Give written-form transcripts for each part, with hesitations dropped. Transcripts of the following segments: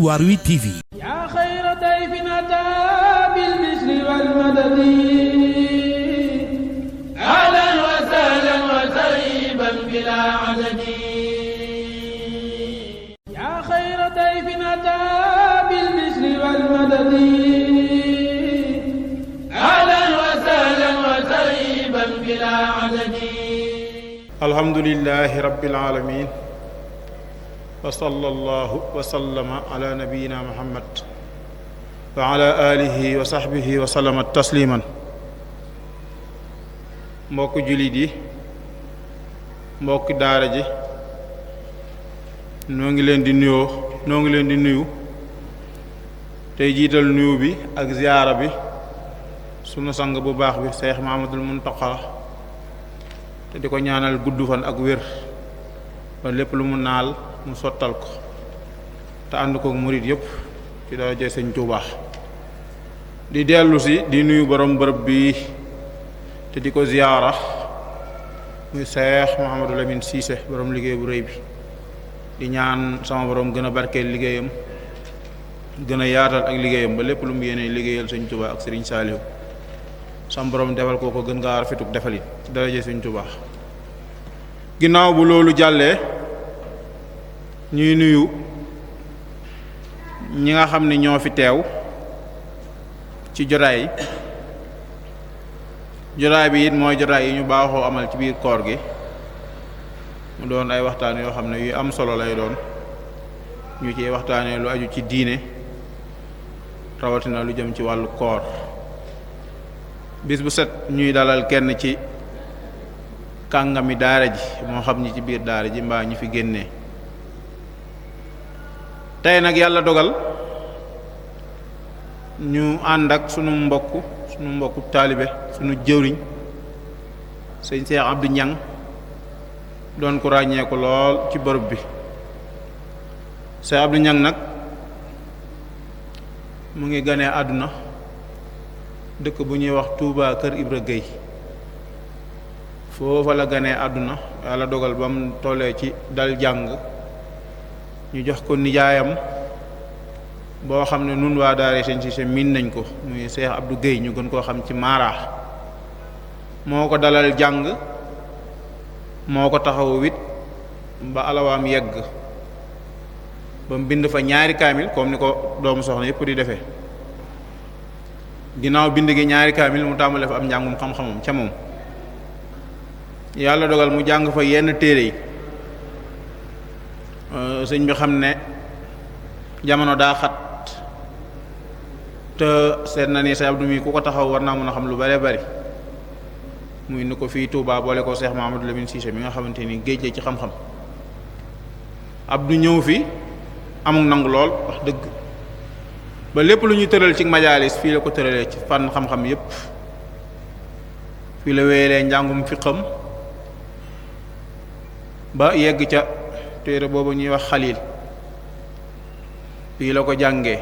Waarwi TV. yaa xayra dayfin ataa bil bishri wal madadi ahlan wa sahlan wa tarhiban bilaa adadi yaa xayra dayfin ataa bil bishri wal madadi ahlan wa sahlan wa tarhiban bilaa adadi. alhamdulillahi rabbil aalamiin wa sallallahu wa sallama ala nabiyyina muhammad wa ala alihi wa sahbihi wa sallama tasliman. mbokk jullit yi, mbokk daara ji, noo ngi leen di nuyu tey jiital nuyu bi ak ziyaara bi sunu sang bu baax bi Seex Muhammadul Muntaqa te di ko ñaanal gudd fan ak wér ba lépp lu mu naal mu sottal ko te ànd kook murit yépp ci daraja Sëñ Tuubaa. di dellu si di nuyu borom bërëb bi te di ko ziyaara muy Seex Muhammadu Lamin Siise borom liggéey bu rëy bi. di ñaan sama borom gën a barkeel liggéeyam, gën a yaatal ak liggéeyam ba lépp lu mu yéene liggéeyal Sëñ Tuubaa ak Sëriñ Saaliw sama borom defal ko gën ngaa rafetuk defalit ci daraja Sëñ Tuubaa. ginnaaw bu loolu jàllee, ñuy nuyu ñi nga xam ne ñoo fi teew ci jotaay bi it mooy jotaay yi ñu baaxoo amal ci biir koor gi mu doon ay waxtaan yoo xam ne yu am solo lay doon, ñu ci waxtaanee lu aju ci diine rawatina lu jëm ci wàllu koor. bis bu set ñuy dalal kenn ci kàngami daara ji, moo xam ñi ci biir daara ji mbaa ñu fi génnee. tey nag yàlla dogal ñu ànd ak sunu mbokku taalibe, sunu jëwriñ sëñ Cheikh Abdou Niang doon ko ràññeeku lool ci bërëb bi. Cheikh Abdou Niang nag mu ngi ganee àdduna dëkk bu ñuy wax Touba Kër Ibra Gueye, foofa la ganee àdduna. yàlla dogal ba mu tollee ci dal jàng ñu jox ko nijaayam boo xam ne nun waa daara Sëñ Siise miin nañ ko, muy Cheikh Abdou Gueye ñu gën koo xam ci Mara. moo ko dalal jàng, moo ko taxawu wit ba alawaam yegg ba mu bind fa 2 kaamil comme ni ko doomu soxna yépp di defee. ginnaaw bind gi 2 kaamil mu tàmbale fa am njàngum xam-xamam ca moom. yàlla dogal mu jàng fa yenn téere yi. sëñ bi xam ne jamono daa xat te seet na ni Cheikh Abdou mi ku ko taxaw war naa mën a xam lu bare bari, muy indi ko fii Touba boole ko Cheikh Mahamadou Lamine Cissé mi nga xamante ni géej la ci xam-xam. Abdou ñëw fi amul nangu lool wax dëgg ba lépp lu ñuy tëral ci majaalis fii la ko tëralee ci fànn xam-xam yépp. fii la wéyalee njàngum fiqam ba yegg ca téere boobu ñuy wax Xaliil. fii la ko jàngee,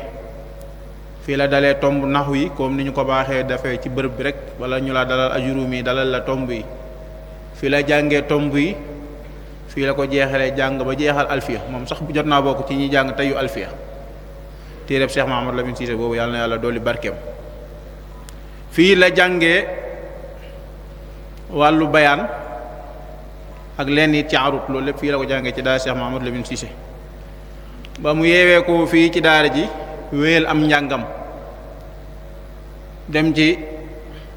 fii la dalee tomb naxu yi comme ni ñu ko baaxee dafee ci bërëb bi rek, wala ñu la dalal ajurum yi dalal la tomb yi. fii la jàngee tomb yi, fii la ko jeexalee jàng ba jeexal alfiya. moom sax bu jot naa bokk ci ñi jàng teyu alfiya, téereb Cheikh Mahamadou Lamine Cissé boobu yàlla na yàlla dolli barkeem. fii la jàngee wàllu bayaan ak lenn it ci arut, loolu lépp fii la ko jàngee ci daara Cheikh Mahamadou Lamine Cissé. ba mu yeewee ko fii ci daara ji wéyal am njàngam dem ci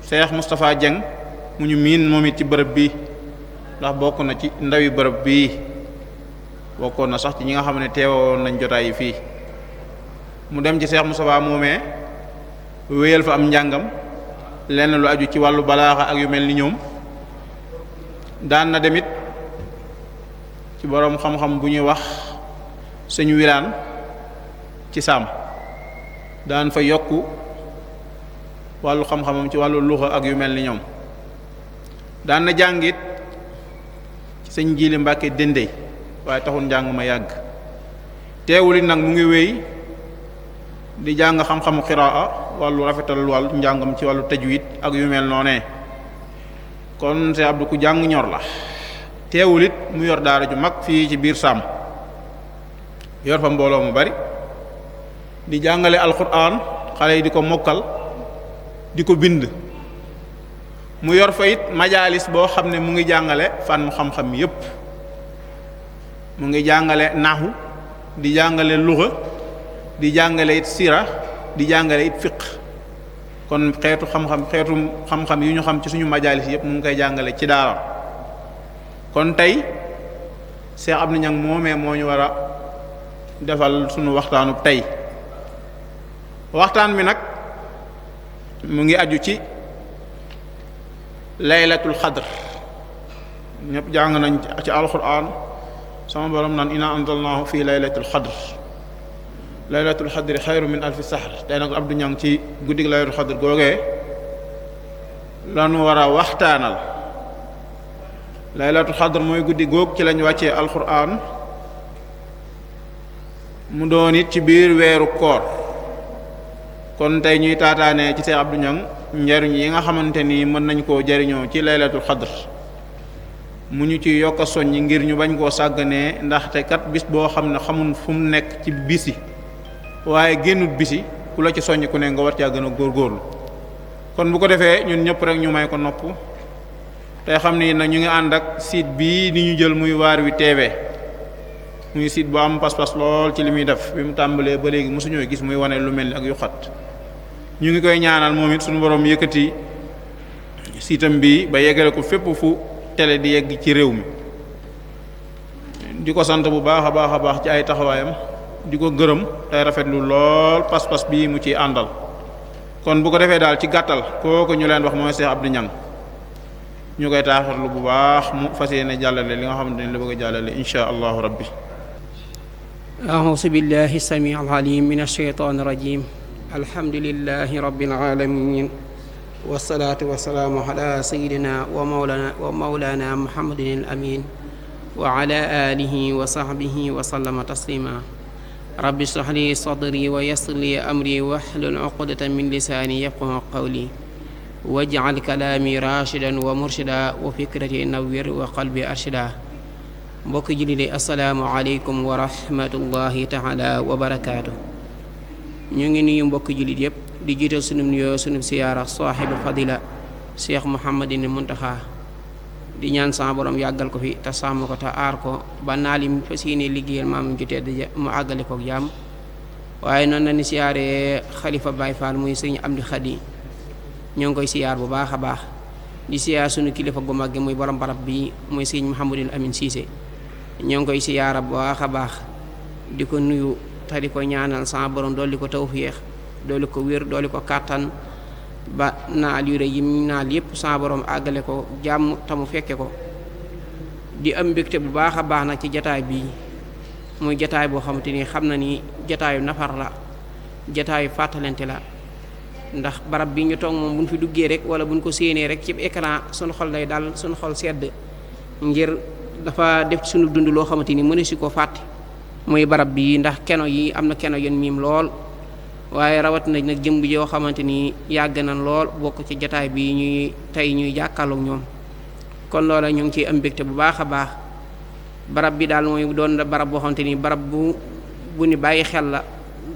Cheikh Moustapha Dieng mu ñu miin moom it ci bërëb bii, ndax bokk na ci ndawi bërëb bii, bokkoon na sax ci ñi nga xam ne teewoon nañ jotaay yi fii. mu dem ci Cheikh Moustapha moomee wéyal fa am njàngam lenn lu aju ci wàllu balaaxa ak yu mel ni ñoom. daan na demit ci boroom xam-xam bu ñuy wax sëñ Wilaan ci Saam, daan fa yokku wàllu xam-xamam ci wàllu luxa ak yu mel ni ñoom. daan na jàngit ci sëñ Jiili Mbàkke Dendey, waaye taxul njàng ma yàgg. teewulit nag mu ngi wéy di jàng xam-xamu xiraa, wàllu rafetal wàllu njàngam ci wàllu tajwid ak yu mel noonee. kon Cheikh Abdou ku jàng ñor la. teewul it mu yor daara ju mag fii ci biir Sàmm, yor fa mbooloo mu bari di jàngale alquran xale yi di ko mokkal di ko bind. mu yor fa it majaalis boo xam ne mu ngi jàngale fànn xam-xam yépp, mu ngi jàngale naxu, di jàngale luxa, di jàngale it sira, di jàngale it fiq. kon xeetu xam-xam yu ñu xam ci suñu majaalis yépp mu ngi koy jàngale ci daara. kon tey Cheikh Abdou Niang moomee moo ñu war a defal suñu waxtaanu tey. waxtaan bi nag mu ngi aju ci laylatul xadr. ñëpp jàng nañ ci alquran sama borom naan inna anzalnahu fi laylatul xadr, laylatul xadri xayru min alfi sahr. tey nag Abdou Niang ci guddig laylatul xadr googee lanu war a waxtaanal. laylatul xadr mooy guddi góog ci lañ wàccee alquran, mu doon it ci biir weeru koor. kon tey ñuy taataanee ci Cheikh Abdou Niang njariñ yi nga xamante ni mën nañ koo jariñoo ci laylatul xadr, mu ñu ci yokk a soññ ngir ñu bañ koo sàgganee, ndaxte kat bis boo xam ne xamul fu mu nekk ci bisi waaye génnut bisi ku la ci soññ ku ne nga war caa gën a góorgóorlu. kon bu ko defee ñun ñëpp rek ñu may ko nopp tey xam ni nag ñu ngi ànd ak site bii ni ñu jël muy Waarwi TV, muy site bu am pas-pas lool ci li muy def. bi mu tàmbalee ba léegi mosuñoo gis muy wane lu mel ni ak yu xat. ñu ngi koy ñaanal moom it suñu borom yëkkati siitam bi ba yeggale ko fépp fu télé di yegg ci réew mi. di ko sant bu baax a baax a baax ci ay taxawaayam, di ko gërëm tey rafetlu lool pas-pas bii mu ciy àndal. kon bu ko defee daal ci gàttal kooku ñu leen wax mooy Cheikh Abdou Niang. ñu koy taaxirlu bu baax mu fas yéene jàllale li nga xamante ne la bëgg a jàllale insha allahu rabbi. a'uuzu billahi samii'il aliim minash shaytaanir rajiim. alhamdulillahi rabbil aalamiin wassalaatu wassalaamu ala sayyidina wa mawlana muhammadin al amiin wa ala alihi wa sahbihi wa sallama taslima. rabbi shrah li sadri wa yassir li amri wahlul uqdatan min lisaani yafqahu qawli waj'al kalaami rashidan wa murshida wa fikrati nawwir wa qalbi arshida. mbokk julli di assalaamu aleykum wa rahmatullahi taala wa barakaatu. ñu ngi nuyu mbokk jullit yépp di jiital sunu nuyoo sunu siyaara saaxibu fadila cheikh Muhammadin Muntaxa, di ñaan sama borom yàggal ko fi te sàmm ko te aar ko ba naal yi mu fas yéene liggéeyal maam ju tedd ja mu àggale kook jàmm. waaye noonu la ni siyaaree xalifa Baay Faal muy sëriñ Amdi Xadi, ñoo ngi koy siyaar bu baax a baax. di siyaar sunu kilifa gu mag gi muy borom barab bi muy sëriñ Mouhamadul Amin Siise, ñoo ngi koy siyaara bu baax a baax. di ko nuyu te di ko ñaanal sama borom dooli ko tawfiix, dooli ko wér, dooli ko kàttan ba naal yu rëy yi naal yépp sama borom àggale ko jàmm te mu fekke ko. di am mbégte bu baax a baax nag ci jataay bii, muy jataay boo xamante ni xam na ni jataayu nafar la, jataayu fàttalante la. ndax barab bi ñu toog moom buñ fi duggee rek wala buñ ko séenee rek ci écran suñu xol lay dal, suñu xol sedd, ngir dafa def ci suñu dund loo xamante ni mëne si ko fàtte. muy barab bii ndax keno yi am na keno yoon miim lool, waaye rawat na nag jëmb yoo xamante ni yàgg na lool bokk ci jataay bi ñuy tey ñuy jàkkaarloog ñoom. kon loola ñu ngi ciy am mbégte bu baax a baax. barab bi daal mooy doon barab boo xamante ni barab bu ni bàyyi xel la,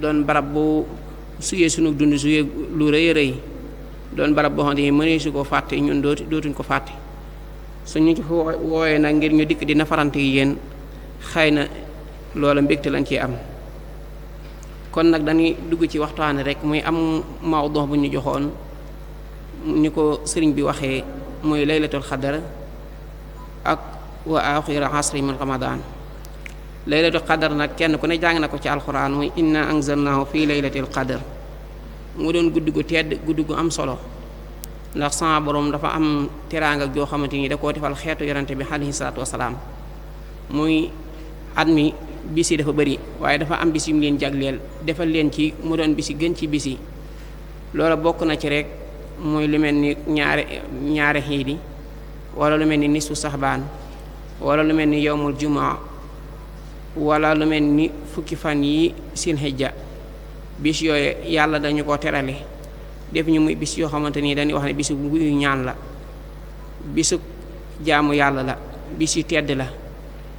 doon barab bu suyee sunu dund suyee lu rëy rëy, doon barab boo xamante ni mënee su ko fàtte, ñun dootuñ ko fàtte. suñu ci wooyee nag ngir ñu dikk di nafarante yi yéen xëy na loola mbégte lañ ciy am. kon nag dañuy dugg ci waxtaan rek muy am mawdu bu ñu joxoon ni ko sëriñ bi waxee muy laylatul xadar ak wa aaxiru asri min ramadan. laylatul xadar nag kenn ku ne jàng na ko ci alxuraan muy inna anzalnahu fi laylatil xadar. mu doon guddi gu tedd, guddi gu am solo, ndax sama borom dafa am teraanga joo xamante ni da koo defal xeetu yonante bi alayhi salaatu wasalaam. muy at mi bis yi dafa bëri, waaye dafa am bis yu mu leen jagleel defal leen ci mu doon bis yi gën ci bis yi. loola bokk na ci rek muy lu mel ni ñaare xiidi, wala lu mel ni nisfu saxbaan, wala lu mel ni yowmul jumaa, wala lu mel ni fukki fan yi sil xijja. bis yooyu yàlla dañu ko terale def ñu muy bis yoo xamante ni dañuy wax ne bisu nguyu ñaan la, bisu jaamu yàlla la, bis yu tedd la.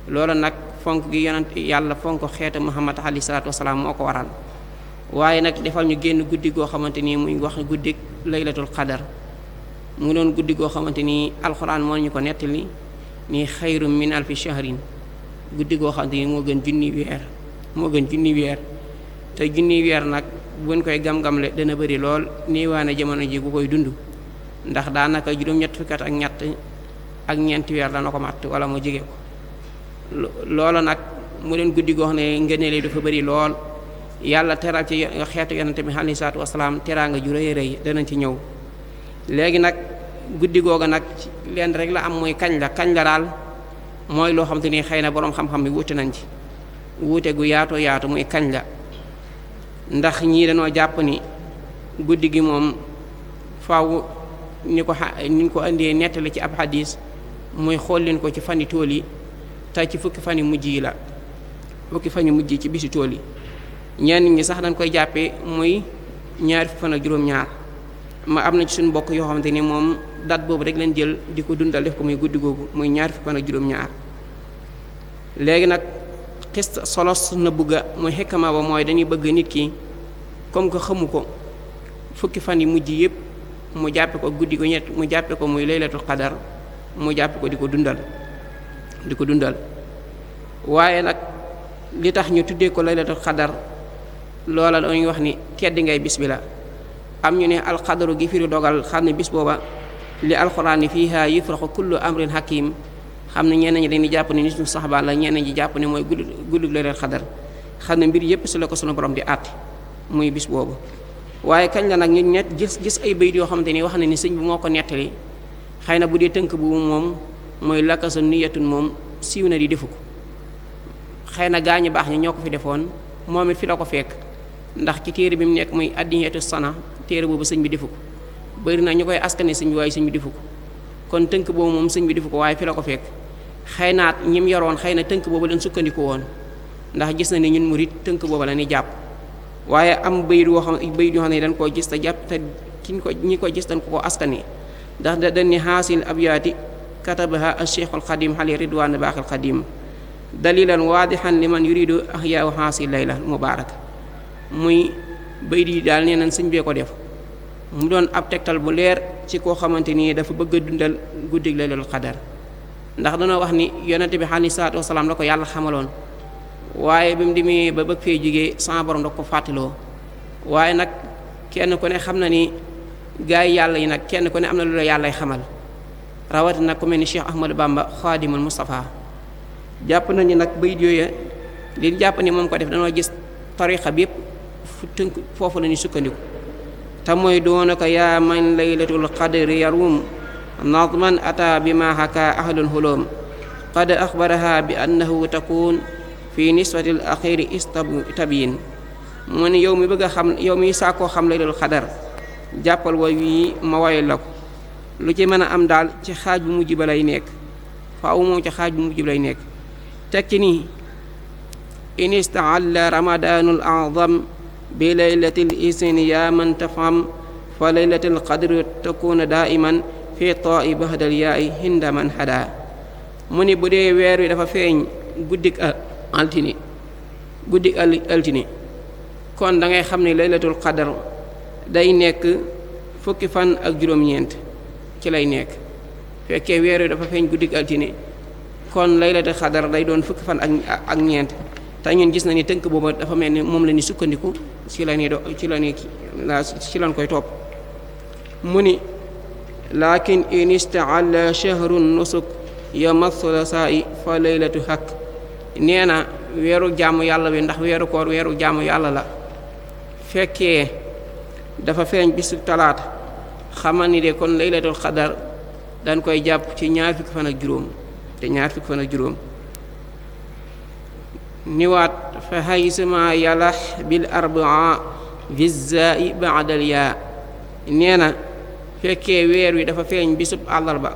loolu nag fonk gi yonent yàlla fonk xeetu Muhammad alayhi salaatu wasalaam moo ko waral, waaye nag defal ñu génn guddi goo xamante ni muy wax guddi laylatul qadar mu doon guddi goo xamante ni alxuraan moo ñu ko nettali ni xayrum min alfi shahrin guddi goo xamante ni moo gën junni weer te junni weer nag buñ koy gam-gamle dana bëri lool niiwaane jamono ji bu koy dund ndax daanaka juróom-ñett fukki at ak ñeenti weer dana ko matt wala mu jege ko loola nag mu doon guddi goo xam ne ngëneel dafa bëri lool yàlla teral ci xeetu yonente bi alayhi salaatu wasalaam teraanga ju rëy rëy danañ ci ñëw léegi nag guddi googa nag leen rek la am mooy kañ la daal mooy loo xam te ni xëy na boroom xam-xam bi wuute nañ ci wuute gu yaatoo yaatu muy kañ la ndax ñii dañoo jàpp ni guddi gi moom faaw ni ko indee nettali ci ab hadis muy xool leen ko ci fani tool yi te ci fukki fan yu mujj yi la fukki fan yu mujj ci bisi tool yi ñenn ñi sax dañ koy jàppee muy ñaari fan ak juróom-ñaar ma am na ci suñu mbokk yoo xamante ni moom date boobu rek leen jël di ko dundal def ko muy guddi googu muy ñaari fan ak juróom-ñaar léegi nag xist solos na bugga muy xekkama ba mooy dañuy bëgg nit ki comme que xamu ko fukki fan yi mujj yëpp mu jàppe ko guddi gu ñett mu jàppe ko muy laylatul qadar mu jàppe ko di ko dundal waaye nag li tax ñu tuddee ko laylatul qadar loola dañuy wax ni tedd ngay bis bi la am ñu ne alqadaru gi firi dogal xam ne bis booba li alxuraan ni fiiha yufraqu kullu amrin hakim xam ne ñenn ñi dañuy jàpp ne nitu saxbaan la ñenn ñi jàpp ne mooy guddi laylatul qadar xam ne mbir yépp si la ko sunu borom di àtte muy bis boobu waaye kañ la nag ñu ñett gis ay bayit yoo xamante ni wax na ni sëñ bi moo ko nettali xëy na bu dee tënk bu moom mooy lakasa niyatun moom siiw na di defu ko xëy na gaañu baax ñi ñoo ko fi defoon moom it fi la ko fekk ndax ci téere bi mu nekk muy addiyatu sana téere boobu sëñ bi defu ko bëri na ñu koy askane sëñ bi waaye sëñ bi defu ko kon tënk boobu moom sëñ bi defu ko waaye fi la ko fekk xëy na ñim yoroon xëy na tënk boobu leen sukkandiku woon ndax gis na ni ñun murit tënk boobu la ni jàpp waaye am bayit yoo xam ne dañ koo gis te jàpp te ñi ko gis dañ ko askane ndax dañ ni xaasil abyaati katabaha al-cheikhul xadim xali ridwaan baaxil xadim dalilan waadixan liman yuridu ahyaahu xaasil layla mubaaraka muy bayit yi daal nee nañ sëñ bee ko def mu doon ab tegtal bu leer ci koo xamante ni dafa bëgg a dundal guddig laylatul qadar ndax danoo wax ni yonente bi alayhi salaatu wasalaam la ko yàlla xamaloon waaye bi mu demee ba bëgg fee jógee sama borom da ko fàttaloo waaye nag kenn ku ne xam na ni gaay yàlla yi nag kenn ku ne am na lu la yàllay xamal rawati nag ku mel ni Cheikh Ahmadou Bamba xaadimul Mustafa jàpp nañu nag bayit yooyu li jàpp ni moom ko def danoo gis tariqa bi yëpp fu tënk foofu la ñuy sukkandiku te mooy doona ko yaa man laylatul qadri yarum nadman ata bi ma haka ahlul hulum qad axbaraha bi annahu takun fi nisbatil axiri istabiin mu ne yow mi bëgg a xam yow mi saakoo xam laylatul qadar jàppal way wi ma wayal la ko lu ci mën a am daal ci xaaj bu mujj ba lay nekk faaw moom ci xaaj bu mujj ba lay nekk teg ci nii in istaalla ramadanul azam bi laylatil isni yaa man tafam fa laylatul qadri takuna daiman fi taai bahdal yaay hinda man hada mu ni bu dee weer wi dafa feeñ guddik altine kon da ngay xam ne laylatul qadar day nekk fukki fan ak juróom-ñeent ci lay nekk fekkee weer wi dafa feeñ guddik altine kon laylatul qadar day doon fukki fan ak ñeent te ñun gis na ni tënk boobu dafa mel ni moom la ni sukkandiku ci lañ koy topp mu ni lakin in istaalla shahrun nusuk yawma thulasaa'i fa laylatu hak nee na weeru jaamu yàlla bi ndax weeru koor weeru jaamu yàlla la fekkee dafa feeñ bisu talaata xamal ni de kon laylatul qadar dañ koy jàpp ci ñaar fukki fan ak juróom te ñaar fukki fan ak juróom niwaat fa haysuma yalax bil arbaa vizai baadal yaa nee na fekkee weer wi dafa feeñ bisub àllarba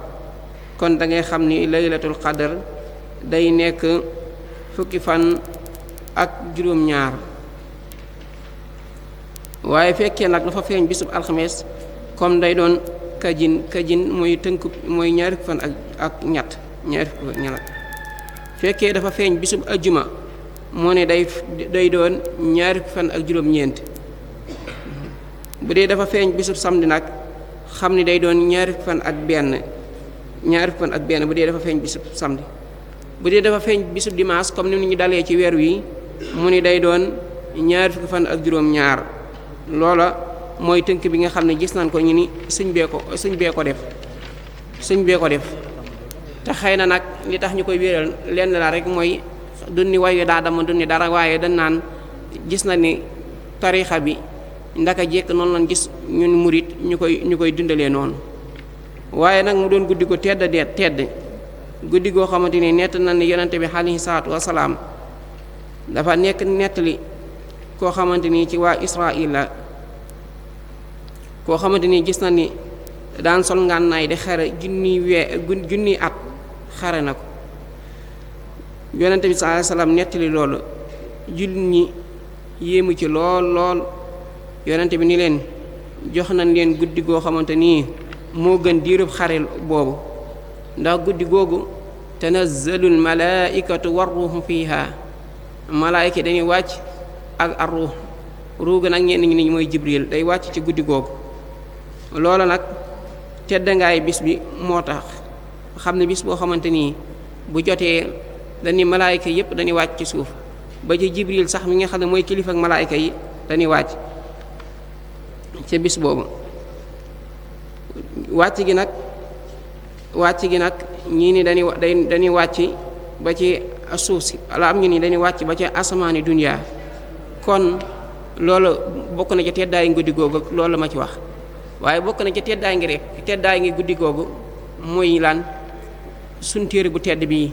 kon da ngay xam ni laylatul qadar day nekk fukki fan ak juróom-ñaar waaye fekkee nag dafa feeñ bisub alxames comme day doon kajin mooy tënk mooy ñaari fukki fan ak ñett ñaari fukki fan ñett fekkee dafa feeñ bisub ajjuma moo ne day doon ñaari fan ak juróom-ñeent bu dee dafa feeñ bisub samedi nag xam ni day doon ñaari fan ak benn bu dee dafa feeñ bisub samedi. bu dee dafa feeñ bisub dimanche comme ni ñu dalee ci weer wi mu ni day doon ñaari fukki fan ak juróom-ñaar loola mooy tënk bi nga xam ne gis nañ ko ñu ni sëñ bee ko def te xëy na nag li tax ñu koy wéeral lenn la rek mooy dunni wayu daa dama dunni dara waaye dañ naan gis na ni tariixa bi ndaka jekk noonu lañ gis ñun murit ñu koy dundalee noonu waaye nag mu doon guddi ko tedd guddi goo xamante ni nett na ni yonente bi alayhi salaatu wasalaam dafa nekk nettali koo xamante ni ci waa Israil la koo xamante ni gis na ni daan sol ngànnaay di xare junni at xare na ko yonente bi sallallahu alayhi wasallam nettali loolu jullit ñi yéemu ci lool yonente bi ni leen jox nañ leen guddi goo xamante nii moo gën diirub xare boobu ndax guddi googu tanazzalul malaikatu war ruuhu fiiha malaayika dañuy wàcc ak ar ruuga nag ñenn ñi ni mooy jibril day wàcc ci guddi googu loola nag teddangaay bis bi moo tax xam ne bis boo xamante nii bu jotee dañuy malaayika yépp dañuy wàcc ci suuf ba ci jibril sax mi nga xam ne mooy kilifa ak malaayika yi dañuy wàcc ca bis boobu wàcc gi nag ñii ni dañuy wàcc ba ci suuf si walla am ñu ni dañuy wàcc ba ci asamaani duniyaa kon loolu bokk na ca teddaay guddi googu loolu la ma ci wax waaye bokk na ca teddaay ngi guddi googu mooy lan suñ téere bu tedd bii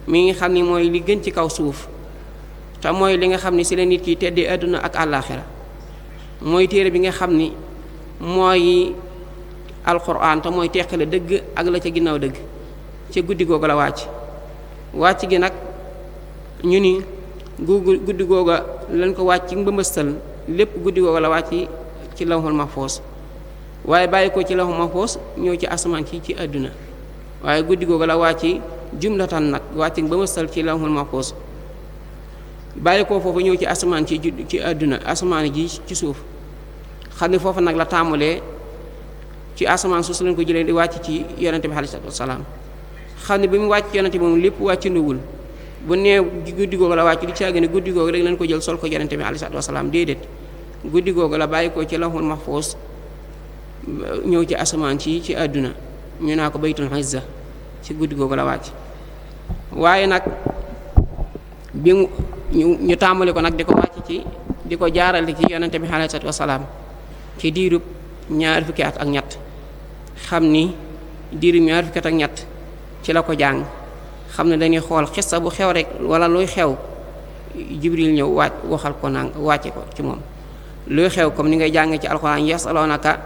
mi ngi xam ni mooy li gën ci kaw suuf te mooy li nga xam ni ci la nit ki teddee àdduna ak àllaaxira mooy téere bi nga xam ni mooy alquran te mooy teqale dëgg ak la ca ginnaaw dëgg ca guddi googu la wàcc gi nag ñu ni guddi googa lañ ko wàcc ci mbëmbëstal lépp guddi googa la wàcc ci lawhul mahfuus waaye bàyyi ko ci lawhul mahfuus ñëw ci asamaan ci àdduna waaye guddi googa la wàcc jumlatan nag wàcc mbëmbëstal ci lawhul mahfuus bàyyi ko foofu ñëw ci asamaan ci àdduna asamaan ji ci suuf xam ne foofu nag la tàmbalee ci asamaan suuf su leen ko jëlee di wàcc ci yonente bi alayhi salaatu wasalaam xam ne bi mu wàcc yonente bi moom lépp wàccanduwul bu nee guddi googu la wàcc di caagi ne guddi googu rek lañ ko jël sol ko yonente bi alayhi salaatu wasalaam déedéet guddi googu la bàyyi ko ci lawhul mahfuus ñëw ci asamaan ci àdduna ñu naa ko baytul izza ci guddi googu la wàcc waaye nag bi mu ñu tàmbali ko nag di ko wàcc di ko jaarale ci yonente bi alayhi salaatu wasalaam ci diirub ñaari fukki at ak ñett xam ni diirub ñaari fukki at ak ñett ci la ko jàng xam ne dañuy xool xissa bu xew rek wala luy xew jibril ñëw waxal ko wàcce ko ci moom luy xew comme ni ngay jàng ci alxuraan yasalunaka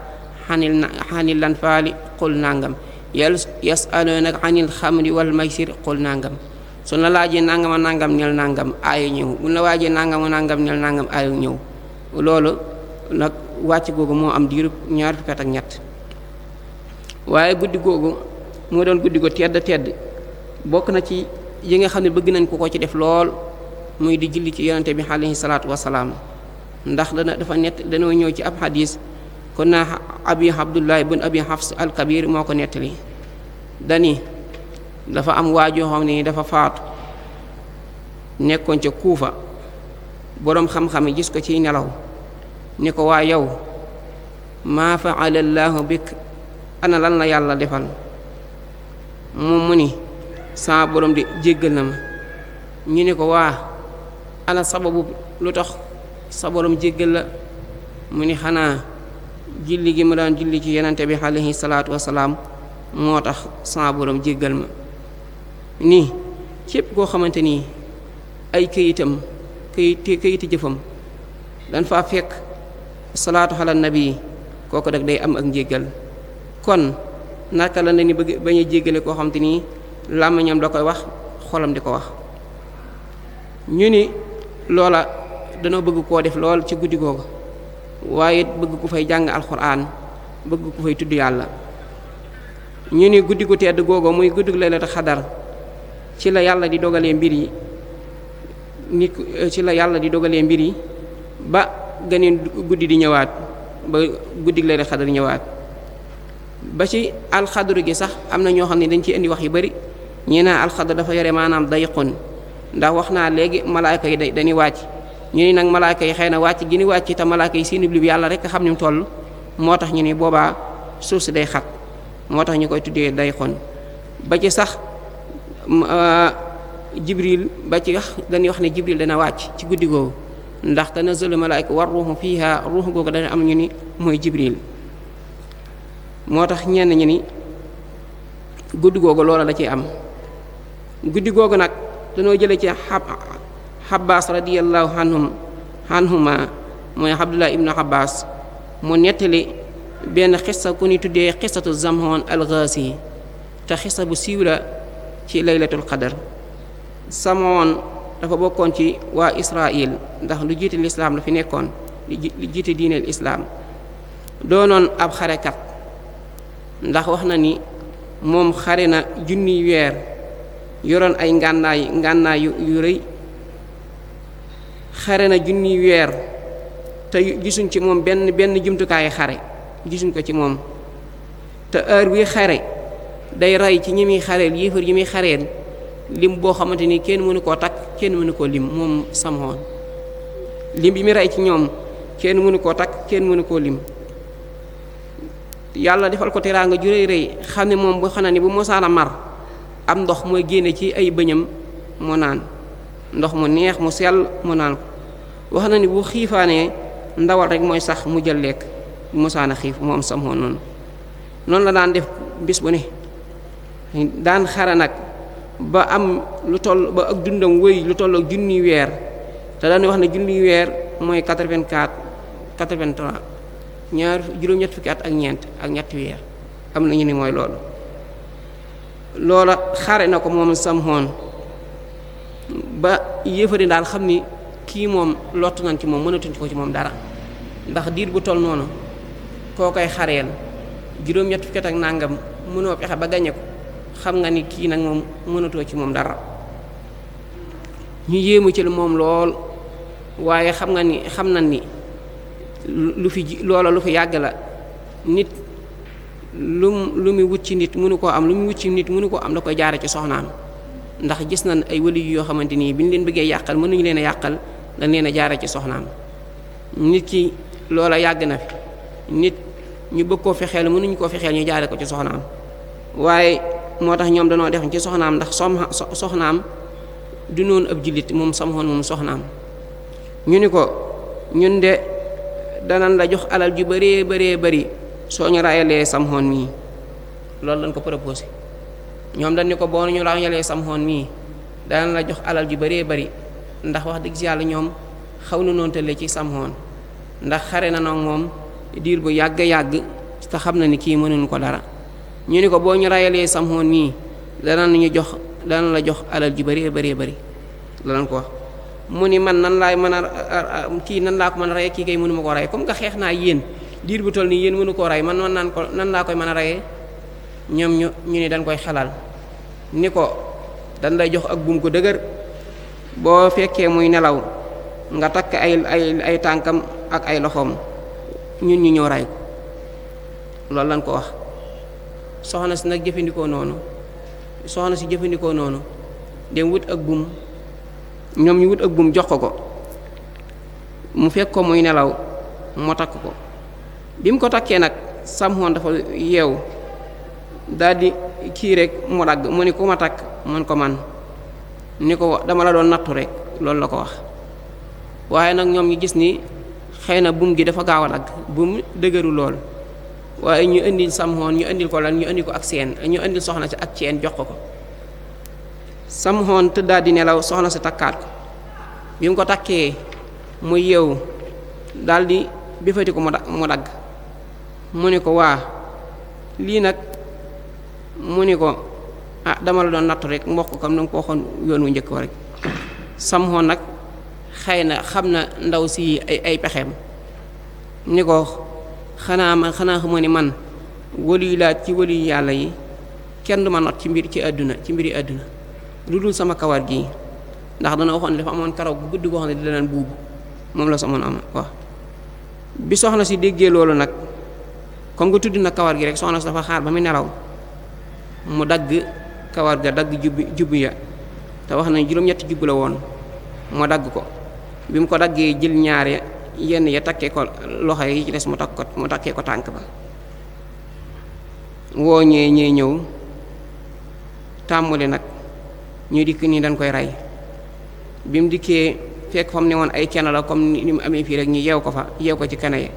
xanil lanfaali qul nangam yasalunaka anil xamri wal maysir qul nangam su la laajee nangama nangam nel nangam aayu ñëw bu la waajee nangama nangam nel nangam aayu ñëw loolu nag wàcc googu moo am diirub ñaar fukki at ak ñett waaye guddi googu moo doon guddi ko tedd bokk na ci yi nga xam ne bëgg nañ ko ci def lool muy di julli ci yonente bi alayhi salaatu wasalaam ndax dañoo ñëw ci ab xadis kon naa abi abdullah ibn abi hafs al kabir moo ko nettali dani dafa am waajoo xam ne dafa faatu nekkoon ca kuufa boroom xam-xam yi gis ko ciy nelaw ni ko waa yow maa faala llaahu bik ana lan la yàlla defal moom mu ni saa boroom di jéggal na ma ñu ni ko waa ana sababu lu tax sa boroom jéggal la mu ni xanaa julli gi ma daan julli ci yonente bi alayhi salaatu wasalaam moo tax saa boroom jéggal ma nii képp koo xamante nii ay këyiti jëfam dañ faa fekk salaatu ala nabi kooku rek day am ak njéggal kon naka la ni bëgg bañ a jéggale koo xamante nii làmmiñam da koy wax xolam di ko wax ñu ni loola danoo bëgg koo def lool ci guddi googu waaye bëgg ku fay jàng alxuraan bëgg ku fay tudd yàlla ñu ni guddi gu tedd googu muy guddi gu laylatul xadar ci la yàlla di dogalee mbir yi ba geneen guddi di ñëwaat ba guddig laylatul xadar ñëwaat. ba ci alxadru gi sax am na ñoo xam ne dañ ci indi wax yu bari ñii naa alxadru dafa yore maanaam dayqun ndax wax naa léegi malaayka yi dañuy wàcc ñu ni nag malaayka yi xëy na wàcc gi ni wàcc te malaayka yi seeni lim yàlla rek xam ni mu toll moo tax ñu ni boobaa suuf si day xat moo tax ñu koy tuddee dayqun. ba ci sax jibril ba ci wax dañuy wax ne jibril dana wàcc ci guddi googu ndax tanazzalu malaayka war ruuhu fiiha ruuhu googu dana am ñu ni mooy jibril. moo tax ñenn ñi ni guddi googu loola da ciy am guddi googu nag dañoo jële ci Xabbaas radiyallahu anhuma mooy Abdullah ibnu Xabbaas mu nettali benn xissa ku ni tuddee xissatu Zamhoon al-Ghaasi te xissa bu siiw la ci laylatul qadar. Zamhoon dafa bokkoon ci waa Israil ndax lu jiite lislaam la fi nekkoon lu jiite diineel islaam doonoon ab xarekat ndax wax na ni moom xare na junniy weer yoroon ay ngànnaay yu rëy xare na junniy weer te gisuñ ci moom benn jumtukaayu xare gisuñ ko ci moom te heure bi xare day rey ci ñi muy xareel yéefar yi muy xareel lim boo xamante ni kenn mënu koo takk kenn mënu koo lim moom Zamhoon lim bi muy rey ci ñoom kenn mënu koo takk kenn mënu koo lim. yàlla defal ko teraanga ju rëy rëy xam ne moom bu xanaa ni bu mosaana mar am ndox mooy génne ci ay bëñam mu naan ndox mu neex mu sell mu naan ko wax na ni bu xiifaanee ndawal rek mooy sax mu jël lekk bu mosaana xiif moom Zamhoon noonu la daan def bis bu ne daan xare nag ba am lu toll ba ak dundam wëy lu toll ak junni weer te daan wax ne junni weer mooy 83 juróom-ñett fukki at ak ñetti weer am na ñu ni mooy loolu loola xare na ko moom Zamhoon ba yéefari daal xam ni kii moom lottu nañ ci moom mënatuñ ko ci moom dara ndax diir bu toll noonu koo koy xareel juróom-ñett fukki at ak nàngam mënoo pexe ba gañe ko xam nga ni kii nag moom mënatoo ci moom dara ñu yéemu ci moom lool waaye xam nañ ni lu fi yàgg la nit lu muy wut ci nit mënu koo am lu muy wut ci nit mënu koo am da koy jaare ci soxnaam ndax gis nañ ay wali yoo xamante nii bi ñu leen bëggee yàqal mënuñu leen a yàqal dañ leen a jaare ci soxnaam nit ki loola yàgg na fi nit ñu bëgg koo fexeel mënuñu koo fexeel ñu jaare ko ci soxnaam waaye moo tax ñoom danoo def ci soxnaam ndax soxnaam du noonu ab jullit moom Zamhoon moom soxnaam ñu ni ko ñun de danañ la jox alal ju bari soo ñu rayalee Zamhoon mii loolu lañ ko proposé ñoom dañ ni ko boo ñu rayalee Zamhoon mii danañ la jox alal ju bari ndax wax dëgg yàlla ñoom xaw na noonu tëlle ci Zamhoon ndax xare na noonu moom diir bu yàgg te xam na ni kii mënuñu ko dara ñu ni ko boo ñu rayalee Zamhoon mii danañ la jox alal ju bari lañ ko wax mu ni man nan laa mën a kii nan laa ko mën a reye kii kay mënu ma koo reye comme que xeex naa yéen diir bu toll nii yéen mënu koo rey man nan laa koy mën a reyee ñoom ñu ni dañ koy xelal ni ko dañ lay jox ak buum ko dëgër boo fekkee muy nelaw nga takk ay tànkam ak ay loxoom ñun ñu ñëw rey ko loolu lañ ko wax soxna si nag jëfandikoo noonu dem wut ak buum ñoom ñu wut ak buum jox ko mu fekk ko muy nelaw mu takk ko bi mu ko takkee nag Zamhoon dafa yeewu daldi kii rek mu dagg mu ni ku ma takk mën ko man ni ko dama la doon nattu rek loolu la ko wax waaye nag ñoom ñu gis ni xëy na buum gi dafa gaaw a dagg buum dëgëru lool waaye ñu indil Zamhoon ñu indil ko lan ñu indil ko ak seen ñu indil soxna si ak ceen jox ko Zamhoon tëddaat di nelaw soxna si takkaat ko bi mu ko takkee mu yeewu daldi bifati ko mu dagg mu ni ko waa lii nag mu ni ko dama la doon nattu rek mbokk kam danga ko waxoon yoon wu njëkk wa rek Zamhoon nag xëy na xam na ndaw si ay pexeem ni ko xanaa xamoo ni man waliyu laa ci waliyu yàlla yi kenn du ma not ci mbiri àdduna lu dul sama kawar gii ndax dana waxoon ne dafa amoon karaw gu gudd goo xam ne di daan buubu moom la Zamhoon am wax bi soxna si déggee loolu nag comme nga tudd na kawar gi rek soxna si dafa xaar ba mu nelaw mu dagg kawar ga dagg jubbu ya te wax nañ juróom-ñetti jubbu la woon mu dagg ko bi mu ko daggee jël ñaar ya yenn ya takkee ko loxo yi ci des mu takkee ko tànk ba woo ñee ñëw tàmbali nag ñu dikk nii dañ koy rey bi mu dikkee fekk fa mu ne woon ay kenn la comme ni mu amee fii rek ñu yeew ko ci kene yi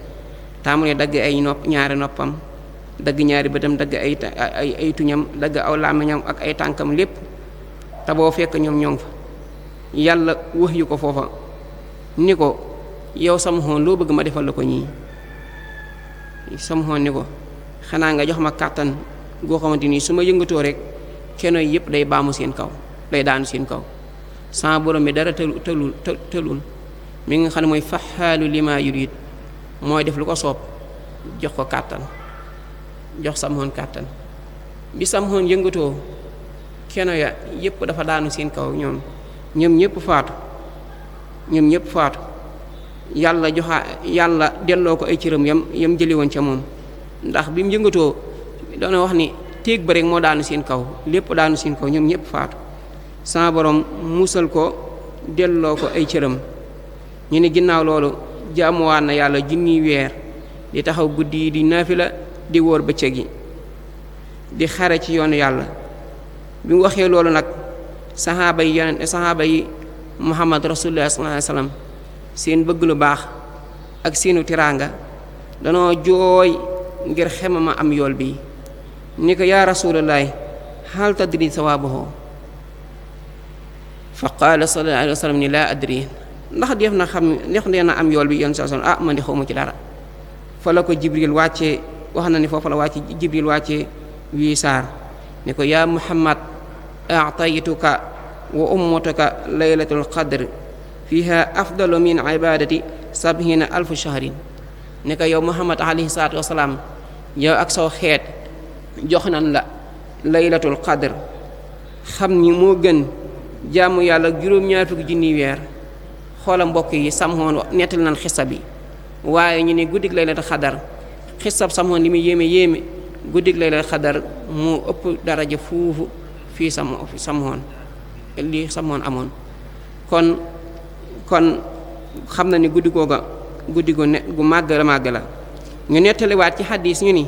tàmbali dagg ay ñaari noppam dagg ñaari bëtam dagg ay tuñam dagg aw làmmiñam ak ay tànkam lépp te boo fekk ñoom ñoo ngi fa yàlla wax yu ko foofa ni ko yow Samhoon loo bëgg ma defal la ko ñii Samhoon ni ko xanaa nga jox ma kàttan goo xamante nii su ma yëngatoo rek keno yëpp day baamu seen kaw day daanu seen kaw sama borom bi dara tëlul mi nga xam ne mooy faxaalu lima yurid mooy def lu ko soob jox ko kàttan jox Samhoon kàttan bi Samhoon yëngatoo keno ya yëpp dafa daanu seen kaw ñoom ñëpp faatu yàlla delloo ko ay cëram yam jëli woon ca moom ndax bi mu yëngatoo doona wax ni téeg ba rek moo daanu seen kaw lépp daanu seen kaw ñoom ñëpp faatu sama borom musal ko delloo ko ay cëram ñu ne ginnaaw loolu jaamuwaat na yàlla junniy weer di taxaw guddi yi di naafila di wóor bëccëg yi di xare ci yoonu yàlla bi mu waxee loolu nag saxaaba yi Muhammad rasulullah sallallahu alayhi wasallam seen bëgg lu baax ak seenu tiraanga danoo jooy ngir xemama am yool bi ni ko yaa rasulullahi hal tadri sawaabahu fa qaala sallallahu alayhi wasallam ni laa adri ndax def na am yool bi yoon sa son man di xawma ci dara fa la ko Jibril wàccee wax na ni foofu la wàcce Jibril wàccee wii saar ni ko yaa Muhammad a'taytuka wa ummatuka laylatul qadr fiha afdalu min ibadati 70,000 shahrin ne ko yow Muhammad alayhi salaatu wasalaam yow ak saw xeet jox nan la laylatul qadr xam ni moo gën jaamu yàlla juróom-ñaar fukki junniy weer xoola mbokk yi Samhoon nettali nan xissa bi waaye ñu ne guddig laylatul qadr xissab Samhoon li muy yéeme guddig laylatul qadr moo ëpp daraja fuufu fii Samhoon li Samhoon amoon kon xam na ni guddi googa guddi gu màgg la ñu nettaliwaat ci xaddiis ñu ni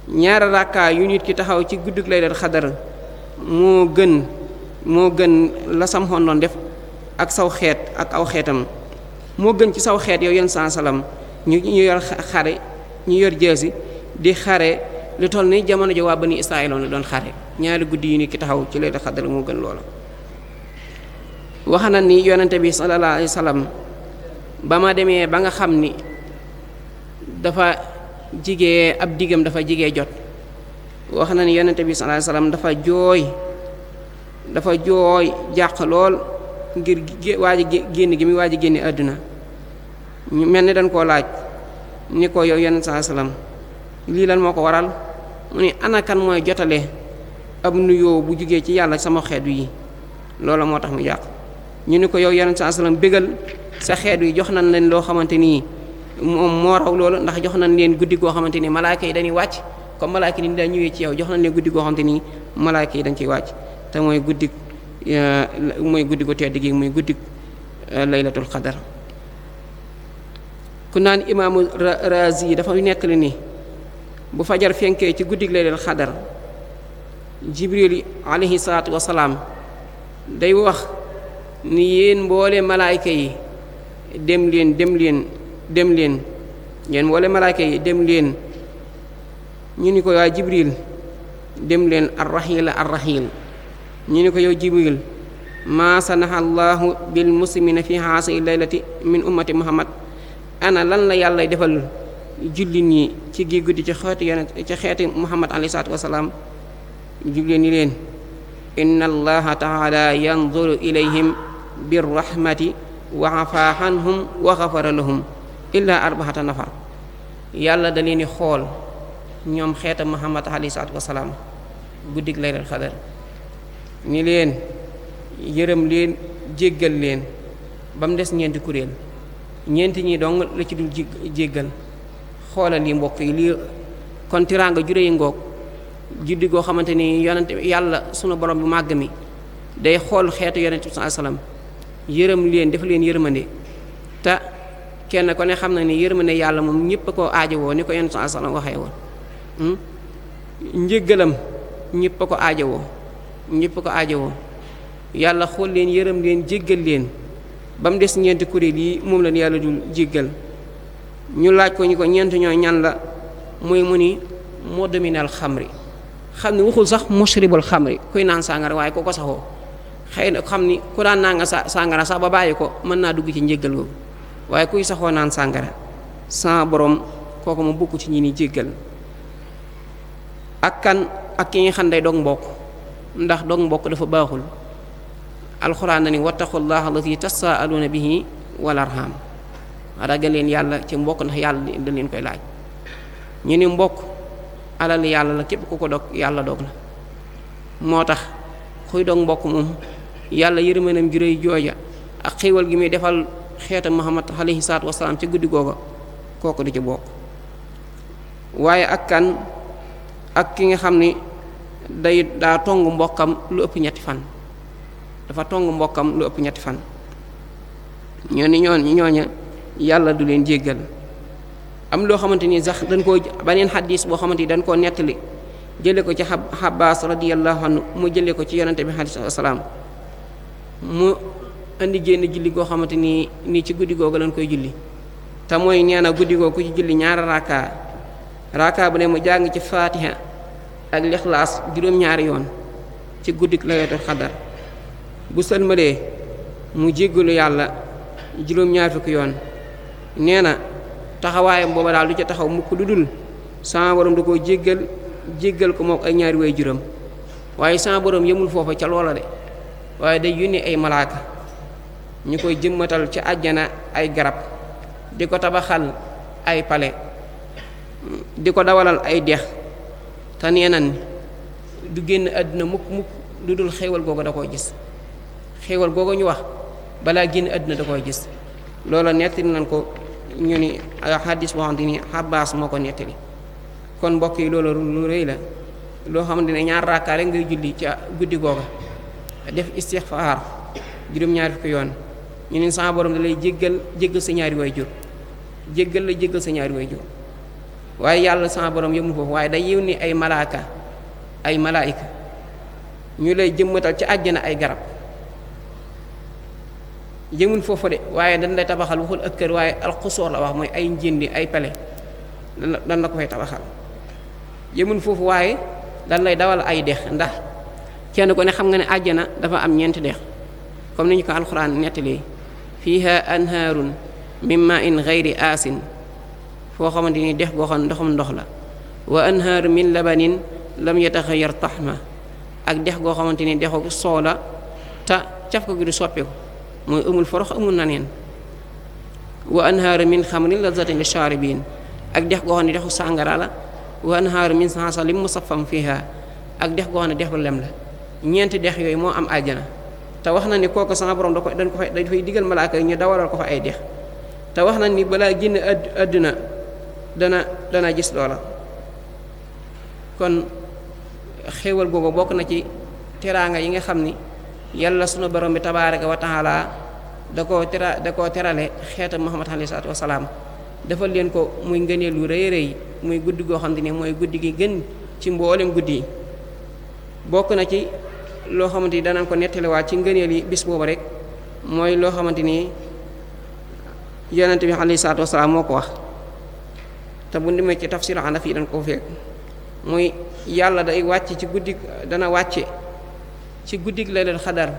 ñaari rakkaa yu nit ki taxaw ci guddi laylatul qadr moo gën la Samhoon doon def ak saw xeet ak aw xeetam moo gën ci saw xeet yow yenn salaam ñu yor xare ñu yor jeesi di xare lu toll ni jamono ji waa bani Israël la doon xare ñaari guddi yu nit ki taxaw ci laylatul qadr moo gën loola wax na ni yonente bi sallallahu alayhi wasallam ba ma demee ba nga xam ni dafa ab diggam dafa jigee jot wax na ni yonente bi sallallahu alayhi wasallam dafa jooy jàq lool ngir génn gi muy waaj a génne àdduna ñu mel ni dañ koo laaj ni ko yow yonente sallallahu alayhi wasallam lii lan moo ko waral mu ni ana kan mooy jotale ab nuyoo bu jugee ci yàlla sama xeet yi loola moo tax mu jàq ñu ni ko yow yonente sallallahu alayhi wasallam bégal sa xeet wi jox nañ leen loo xamante nii moom moo raw loolu ndax jox nañ leen guddi goo xamante ni malaaka yi dañuy wàcc comme malaaka yi ni daa ñëwee ci yow jox nañ leen guddi goo xamante ni malaaka yi dañ ciy wàcc te mooy guddi gu tedd gi muy guddi laylatul qadar ku naan imaamu Razi dafa nettali ni bu fajar fenkee ci guddi laylatul qadar Jibril alayhi salaatu wasalaam day wax ni yéen mboole malaayka yi dem leen yéen mboole malaayka yi dem leen ñu ni ko waa Jibril dem leen arraxiil ñu ni ko yow Jibril maa sanaha Allahu bil muslimina fi haasihi laylati min ummati Muhammad ana lan la yàlla defal jullit ñi ci gi guddi ci xeeti Muhammad alayhi salaatu wasalaam Jibril ni leen inna allaha taala yanzuru ilayhim birrahmati wa afa anhum wa ghafara lahum illa 4 nafar yàlla da leen di xool ñoom xeeta Muhammad alayhi salaatu wasalaam guddig laylatul qadr ni leen yërëm leen jéggal leen ba mu des ñeenti kuréel ñeenti ñi dong la ci dul jéggal. xoolal li mbokk yi lii kon tiraanga jure yi ngoog juddi goo xamante ni yonente yàlla sunu borom bu màgg mi day xool xeetu yonente bi sallallahu alayhi wasallam yërëm leen def leen yërmande te kenn ko ne xam na ni yërmande yàlla moom ñëpp a ko aajowoo ni ko yonente sallallahu alayhi wasallam waxee woon njéggalam ñëpp a ko aajowoo ñëpp a ko aajowoo yàlla xool leen yërëm leen jéggal leen ba mu des ñeenti kuréel yi moom la yàlla dul jéggal ñu laaj ko ñu ko ñeent ñoo ñan la muy mu ni mudminal xamri xam ni waxul sax mushribul xamri kuy naan sàngara waaye ko saxoo xëy na xam ni ku daan naan nga sàngara sax ba bàyyi ko mën naa dugg ci njéggal googu waaye kuy saxoo naan sàngara sa borom kooku mu bokk ci ñi ni jéggal ak kan ak ki nga xam day dog mbokk ndax dog mbokk dafa baaxul alxuraan na ni wattaqullaha allati tasaaluna bihi wal arham ragal leen yàlla ci mbokk ndax yàlla da leen koy laaj ñu ni mbokk alal yàlla la képp ku ko dog yàlla dog la moo tax kuy dog mbokk moom yàlla yërmanam ju réy jooja ak xéewal gi muy defal xeetam Muhammad alayhi salaatu wasalaam ci guddi googa kooku di ci bokk waaye ak kan ak ki nga xam ni daa tong mbokkam lu ëpp ñetti fan dafa tong mbokkam lu ëpp ñetti fan ñooña yàlla du leen jéggal am loo xamante ni sax dañ koo baneen xadis boo xamante ni dañ koo nettali jële ko ci Xabbaas radiyallahu anhu mu jële ko ci yonente bi alayhi salaam mu indi génn julli goo xamante ni nii ci guddi googu lañ koy julli te mooy nee na guddi googu ku ci julli ñaari raaka bu ne mu jàng ci Faatiha ak Lixlaas juróom-ñaari yoon ci guddik laylatul xadar bu sëlmalee mu jéggalu yàlla juróom-ñaar fukki yoon nee na taxawaayam booba daal du ca taxaw mukk lu dul sama borom da koo jéggal ko mook ay ñaari way juróom waaye sama borom yemul foofa ca loola de waaye day yónni ay malaaka ñu koy jëmmatal ci àjjana ay garab di ko tabaxal ay pale di ko dawalal ay dex te nee nan du génn àdduna mukk lu dul xéewal googu da koy gis xéewal googu ñu wax balaa génn àdduna da koy gis loola nettali nañ ko ñu ni xaddis boo xamante ni Xabbaas moo ko nettali kon mbokk yi loolu lu rëy la loo xamante ne ñaar rakaa rek ngay julli ca guddi googa def istixfaar juróom-ñaari fukki yoon ñu ne sa borom da lay jéggal sa ñaari waajur jéggal sa ñaari waajur waaye yàlla sa borom yëmul foofu waaye day yónni ay malaayika ñu lay jëmmatal ci àjjana ay garab yëmul foofu de waaye dañ lay tabaxal waxul ak kër waaye alxusoor la wax mooy ay njëndi ay pale dan la ko fay tabaxal yëmul foofu waaye dañ lay dawal ay dex ndax kenn ko ne xam nga ne àjjana dafa am ñeenti dex comme ni ñu ko alxuraan nettalee fiiha anhaarun min ma'in ghayri aasin foo xamante ni dex goo xam ndoxum ndox la wa anhaaru min labanin lam yataxayyar taxma ak dex goo xamante ni dexu soow la te caf ko gi du soppeeku mooy amul forox amul naneen wa anhaaru min xamrin lazzatin lishaaribiin ak dex goo xam ne dexu sàngara la wa anhaaru min asalin musaffan fiiha ak dex goo xam ne dexu lem la ñeenti dex yooyu moo am àjjana te wax na ni kooku sama borom dafay digal malaaka yi ñu dawalal ko fa ay dex te wax na ni balaa génn àdduna dana gis loola kon xéewal googu bokk na ci teraanga yi nga xam ni yàlla sunu borom bi tabaaraka wa taala da koo terale xeetam Muhammad alayhi salaatu wasalaam defal leen ko muy ngëneel lu rëy rëy muy guddi goo xam ne mooy guddi gi gën ci mboolem guddi yi bokk na ci loo xamante ni danañ ko nettaliwaat ci ngëneel yi bis boobu rek mooy loo xamante ni yonent bi alayhi salaatu wasalaam moo ko wax te bu demee ci tafsir Hanafi dañ ko fekk muy yàlla day wàcc ci guddi dana wàcce ci guddig laylatul xadar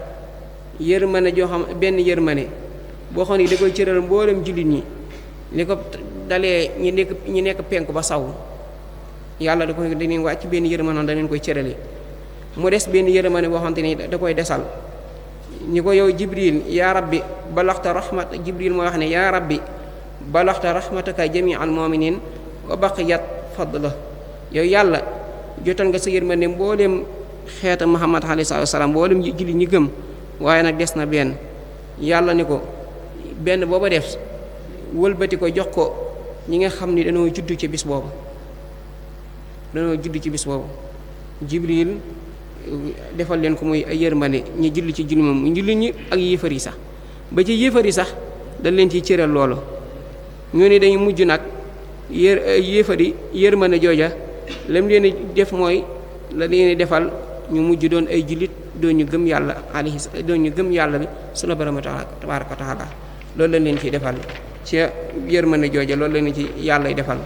yërmane joo xam benn yërmane boo xam ne da koy cëral mboolem jullit ñi li ko dalee ñi nekk penku ba saw yàlla da koy dañuy wàcc benn yërmane da leen koy cërale mu des benn yërmane boo xamante ni da koy desal ñi ko yow Jibril yaa rabbi balaxta rahmat Jibril mooy wax ne yaa rabbi balaxta rahmataka jami'al mu'minin wa baqiyat fadla yow yàlla jotal nga sa yërmande mboolem xeeta Muhammad alayhi salaam mboolem julli ñi gëm waaye nag des na benn yàlla ni ko benn booba def wëlbati ko jox ko ñi nga xam ni dañoo judd ci bis boobu Jibril defal leen ko muy ay yërmande ñu julli ci julli moom julli ñi ak yéefar yi sax ba ci yéefar yi sax dañ leen ciy cëral loolu ñoo ne dañu mujj nag yéefar yi yërmande jooja lam leen di def mooy la leen di defal ñu mujj doon ay jullit doon ñu gëm yàlla bi sunu borom tabaaraka wa taala loolu lañ leen ciy defal ci yërmande jooja loolu lañ leen ci yàlla defal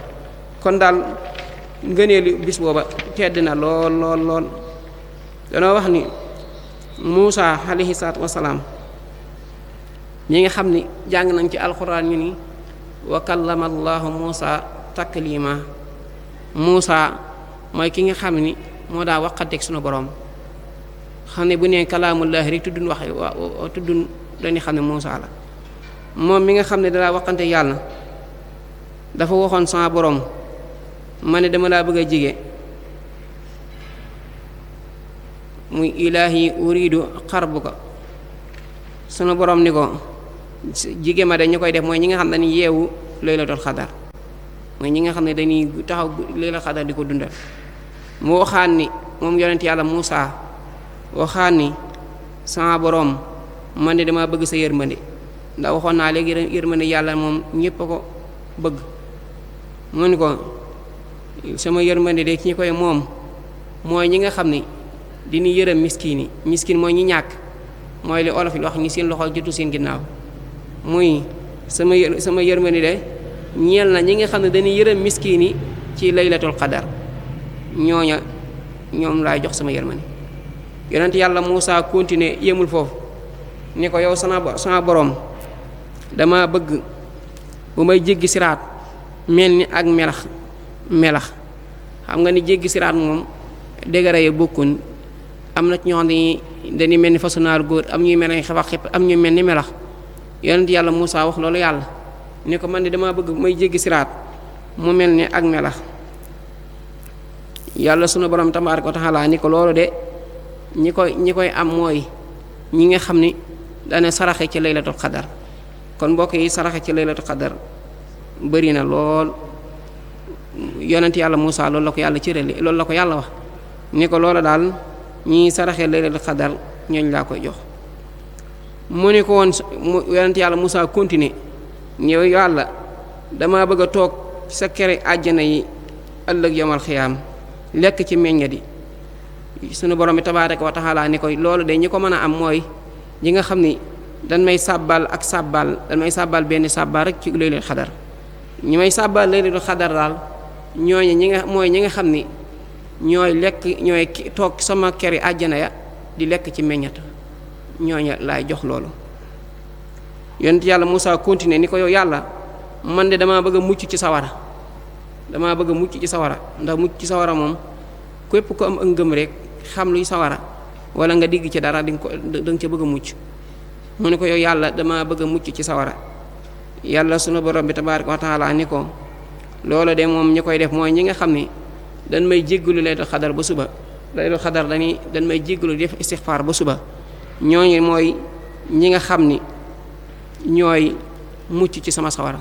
kon daal ngëneelu bis booba tedd na lool danoo wax ni Muusa alayhi salaatu wasalaam ñi nga xam ni jàng nañ ci alxuraan ñu ni wa kallama allahu Muusa taklima Muusa mooy ki nga xam ni moo daa waxateeg sunu borom xam ne bu nee kalaamullaahi rek tuddun dañuy xam ne Muusa la moom mi nga xam ne dalaa waxante yàlla dafa waxoon sama borom ma ne dama laa bëgg a jige muy ilaahi uridu xarbuka sunu borom ni ko jige ma de ñu koy def mooy ñi nga xam ne dañuy yeewu laylatul xadar mooy ñi nga xam ne dañuy taxaw laylatul xadar di ko dundal mu waxaan ni moom yonent yàlla Muusa waxaan ni sama borom man de dama bëgg sa yërmande ndax waxoon naa léegi yërmande yàlla moom ñépp a ko bëgg mu ni ko sama yërmande de ci ñi koy moom mooy ñi nga xam ni dina yërëm miskin mooy ñi ñàkk mooy li olof yi wax ñi seen loxo jotu seen ginnaaw muy sama yërmande de ñeel na ñi nga xam ne dañuy yërëm miskin yi ci laylatul qadar ñoom laay jox sama yërmande yonent yàlla Muusa continuer yemul foofu ni ko yow sama borom dama bëgg bu may jéggi siraat mel ni ak melax xam nga ni jéggi siraat moom dégara yi bokkun am na ci ñoo xam ne dañuy mel ni façonnaaru góor am ñuy mel ni xebax xepp am ñuy mel ni melax yonent yàlla Muusa wax loolu yàlla ni ko man de dama bëgg bu may jéggi siraat mu mel ni ak melax yàlla sunu borom tabaaraka wa taala ni ko loolu de ñi koy am mooy ñi nga xam ni dana saraxe ci laylatul qadar kon mbokk yi saraxe ci laylatul qadar bëri na lool yonent yàlla Muusa loolu la ko yàlla cërale loolu la ko yàlla wax ni ko loola daal ñi saraxe laylatul qadar ñooñ laa koy jox mu ni ko woon yonent yàlla Muusa continuer ñëw yàlla dama bëgg a toog sa kere àjjana yi ëllëg yomal xiyaam lekk ci meññat yi sunu borom bi tabaaraka wa taala ni koy loolu de ñi ko mën a am mooy ñi nga xam ni dañ may sàbbal benn sàbbal rek ci laylatul xadar ñi may sàbbal laylatul xadar daal ñooñu ñi nga xam ni ñooy toog sama keri àjjana ya di lekk ci meññat ñooñu laay jox loolu yonent yàlla Muusa continuer ni ko yow yàlla man de dama bëgg a mucc ci sawara ndax mucc ci sawara moom képp ko am ak ngëm rek xam luy sawara wala nga digg ci dara da nga ca bëgg a mucc mu ne ko yow yàlla dama bëgg a mucc ci sawara yàlla sunu borom bi tabaaraka wa taala ni ko loolu de moom ñi koy def mooy ñi nga xam ni dañ may jéggalu laylatul xadar ba suba laylatul xadar dañ may jéggalu def istixfaar ba suba ñooñu mooy ñi nga xam ni ñooy mucc ci sama sawara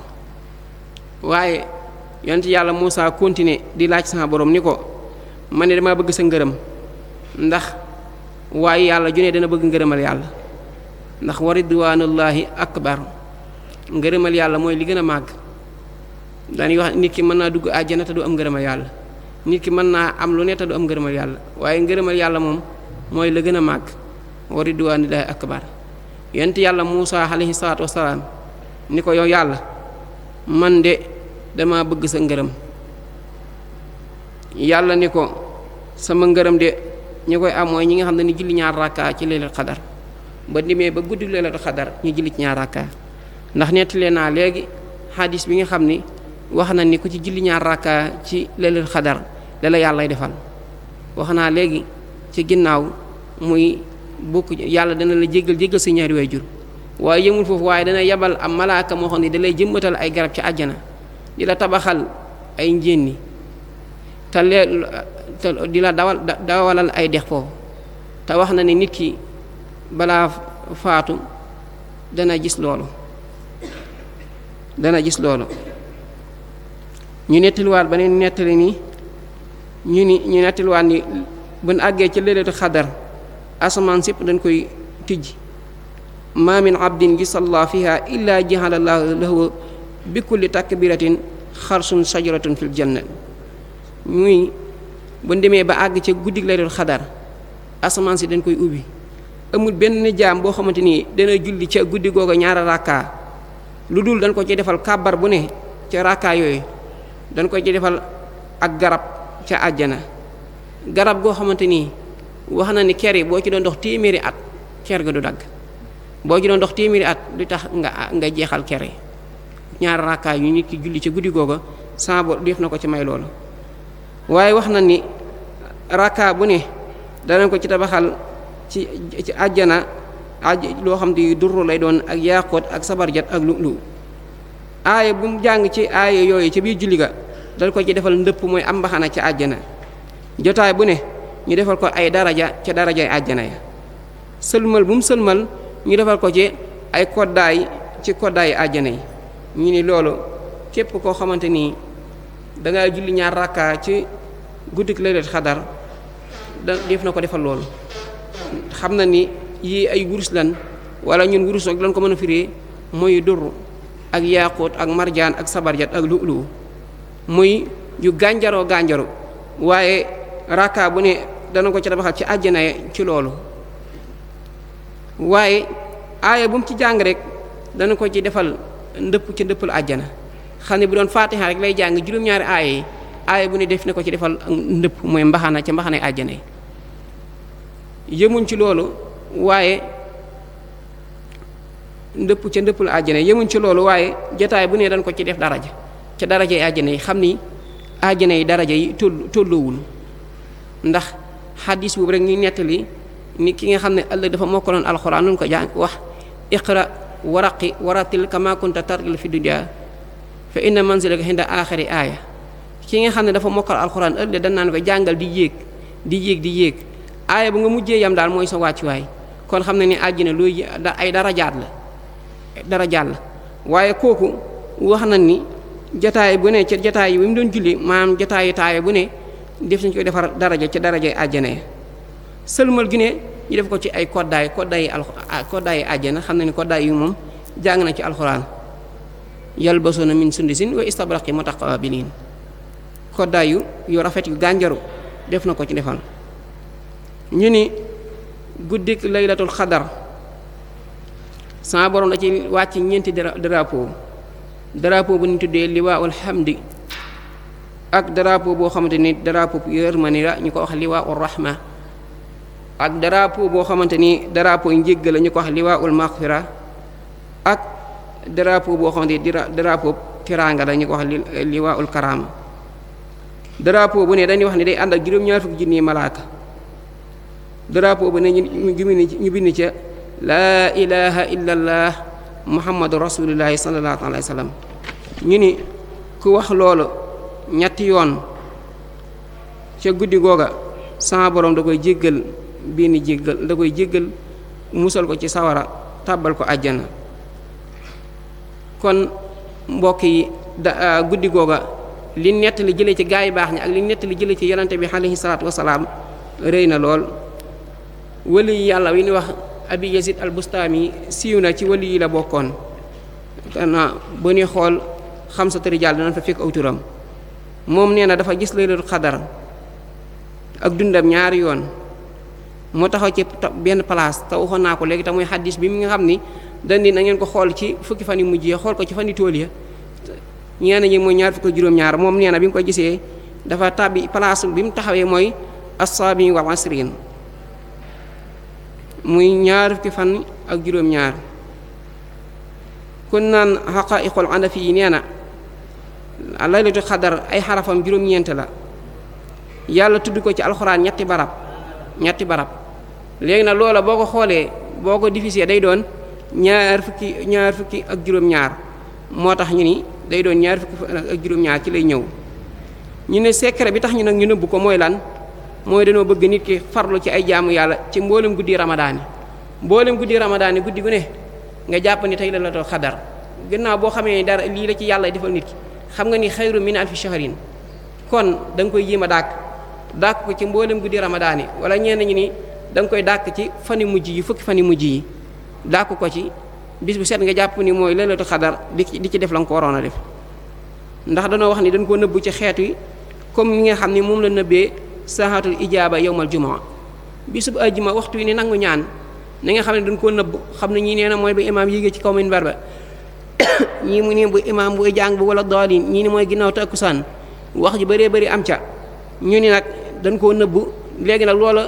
waaye yonent yàlla Muusa continuer di laaj sama borom ni ko man ne dama bëgg sa ngërëm ndax waaye yàlla ju ne dana bëgg ngërëmal yàlla ndax wa ridwanullahi akbar ngërëmal yàlla mooy li gën a màgg dañuy wax nit ki mën naa dugg àjjana te du am ngërëmal yàlla nit ki mën naa am lu ne te du am ngërëmal yàlla waaye ngërëmal yàlla moom mooy la gën a màgg wa ridwanullahi akbar yonent yàlla Muusa alayhi salaatu wasalaam ni ko yow yàlla man de dama bëgg sa ngërëm yàlla ni ko sama ngërëm de ñi koy am mooy ñi nga xam ne ni julli ñaar rakka ci laylatul xadar ba ndimee ba guddi laylatul xadar ñu julli ci ñaar rakka ndax nettalee naa léegi xadis bi nga xam ni wax na ni ku ci julli ñaar rakka ci laylatul xadar la yàllay defal wax naa léegi ci ginnaaw muy bokk yàlla dana la jéggal sa ñaari waajur waaye yëmul foofu waaye dana yebal am malaaka moo xam ne da lay jëmbatal ay garab ci àjjana di la tabaxal ay njénni te di la dawalal ay dex foofu te wax na ne nit ki balaa faatu dana gis loolu dana gis loolu. ñu nettaliwaat ba ne nettali ni ñu nettaliwaat ni buñ àggee ci laylatul xadar asamaan sépp dañ koy tijj ma min abdin yusalla fiha illa jahala llaahu lahu bi kulli takbiratin xarsun shajaratun fil janna. muy buñ demee ba àgg ca guddig laylatul xadar asamaan si dañ koy ubbi, amul benn jaam boo xamante ni dana julli ca guddi googa ñaara rakkaa lu dul dañ ko ci defal kàbbar bu ne ca rakkaa yooyu dañ ko ci defal ak garab ca àjjana, garab goo xamante ni wax na ni ker yi boo ci doon dox téeméeri at ker ga du dagg, boo ci doon dox téeméeri at du tax nga jeexal ker yi. ñaari rakkaa yu nit ki julli ca guddi googa saabo def na ko ci may loolu. waaye wax na ni rakkaa bu ne danañ ko ci tabaxal ci àjjana loo xam ne durru lay doon ak yaakoot ak sabarjat ak lu aaya bu mu jàng ci aaya yooyu ca biir julli ga dal ko ci defal ndëpp mooy am mbaxana ca àjjana. jotaay bu ne ñu defal ko ay daraja ca darajay àjjana ya. sëlmal bu mu sëlmal ñu defal ko ci ay koddaay ci koddaay àjjana yi. ñu ni loolu képp koo xamante ni dangaa julli ñaar rakkaa ci guddik laylatul xadar def na ko defal loolu. xam na ni yii ay wurus lan wala ñun wurus rek lan ko mën a firee mooy durr ak yaaquut ak marjaan ak sabarjat ak lu'lu muy yu gànjaroo waaye rakka bu ne dana ko ci tabaxal ci àjjana ci loolu. waaye aaya bu mu ci jàng rek dana ko ci defal ndëpp ci ndëppal àjjana. xam ne bu doon faatiha rek lay jàng juróom-ñaari aaya yi aaya bu ne def na ko ci defal ndëpp mooy mbaxana ca mbaxanay àjjana yi. yëmuñ ci loolu waaye ndëpp ca ndëppal àjjana yëmuñ ci loolu waaye jotaay bu ne dañ ko ci def daraja ca daraja yi àjjana yi. xam ni àjjana yi daraja yi tolloowul ndax xadis boobu rek ñuy nettali ni ki nga xam ne ëllëg dafa mokkaloon alxuraan nun ko jàng wax iqra waraqi waratil kama kunta tartil fi dunya fa inna manzilaka hinda aaxiri aaya. ki nga xam ne dafa mokkal alxuraan ëllëg dañ naan ko jàngal di yéeg aaya bu nga mujjee yam daal mooy sa wàccuwaay. kon xam ne ni àjjana looy ay darajaat la waaye kooku wax na ni jataay bu ne ca jataay yi bi mu doon julli maanaam jataayu taaya bu ne def nañ koy defar daraja ca darajay àjjana ya. sëlmal gi ne ñu def ko ci ay koddaay yi àjjana. xam na ni koddaay yu moom jàng na ci alxuraan yalbasuna min sundusin wa istabraqi mutaqabilin. koddaay yu rafet yu gànjaru def na ko ci defal. ñu ni guddik laylatul xadar sama borom da ci wàcc ñeenti drapeau bu ñu tuddee liwaa'ul hamdi ak drapeau boo xamante ni drapeau yërmande la ñu ko wax liwaa'ur rahma ak drapeau boo xamante ni drapeau njéggal la ñu ko wax liwaa'ul maghfira ak drapeau boo xamante ni drapeau tiraanga la ñu ko wax liwaa'ul karama. drapeau bu ne dañuy wax ni day ànd ak juróom-ñaar fukki junni malaaka. drapeau bu ne ñu bind ca laa ilaha illallah muhammadu rasulullahi sallallahu alayhi wa sallam. ñu ni ku wax loolu ñetti yoon ca guddi googa sama borom da koy jéggal musal ko ci sawara tàbbal ko àjjana. kon mbokk yi guddi googa li nettali jëlee ci gaa yi baax ñi ak li nettali jëlee ci yonante bi alayhi salaatu wasalaam rëy na lool. wali yàlla wi ni wax abi yazid al bustami siiw na ci wali yi la bokkoon. kana bu ñuy xool xamsatu rijaal dana fa fekk aw turam. moom nee na dafa gis laylatul xadar ak dundam ñaari yoon moo taxaw ci benn place te waxoon naa ko léegi te muy xaddis bi mi nga xam ni dandi na ngeen ko xool ci fukki fan yu mujj yi xool ko ci fan yu tool ya ñeena ñi mooy ñaar fukki juróom-ñaar. moom nee na bi mu ko gisee dafa tàbbi place bi mu taxawee mooy as-sabi wal asrin muy ñaar fukki fan ak juróom-ñaar. kon naan xaqaa'iqul anafi yi nee na laylatul xadar ay xarafam juróom-ñeent la. yàlla tudd ko ci alxuraan ñetti barab léegi nag loola boo ko xoolee boo ko divisé day doon ñaar fukki ak juróom-ñaar. moo tax ñu ni day doon ñaar fukki ak juróom-ñaar ci lay ñëw. ñu ne secret bi tax ñu nag ñu nëbb ko mooy lan mooy dañoo bëgg nit ki farlu ci ay jaamu yàlla ci mboolem guddi ramadaan yi. guddi gu ne nga jàpp ni tey laylatul xadar gannaaw boo xamee dara lii la ci yàlla defal nit ki xam nga ni xayru min alfi shahrin kon da nga koy jéem a dàkk ko ci mboolem guddi ramadaan yi wala ñenn ñi ni da nga koy dàkk ci fani mujj yi fukki fani mujj yi dàkk ko ci bis bu set nga jàpp ni mooy laylatul xadar di ci def la nga ko waroon a def ndax danoo wax ni dañ koo nëbbu ci xeet wi comme ñi nga xam ni moom la nëbbee saahatul ijaaba yawmal jumaa bisub ajjuma waxtu wi ni nangu ñaan na nga xam ne dañ koo nëbb xam ne ñii nee na mooy ba imaam yéegee ci kaw minbar ba ñii mu ne bu imaam buy jàng bu wala daalin ñii ni mooy ginnaaw takkusaan wax ji bëree bëri am ca ñu ni nag dañ koo nëbb léegi nag loola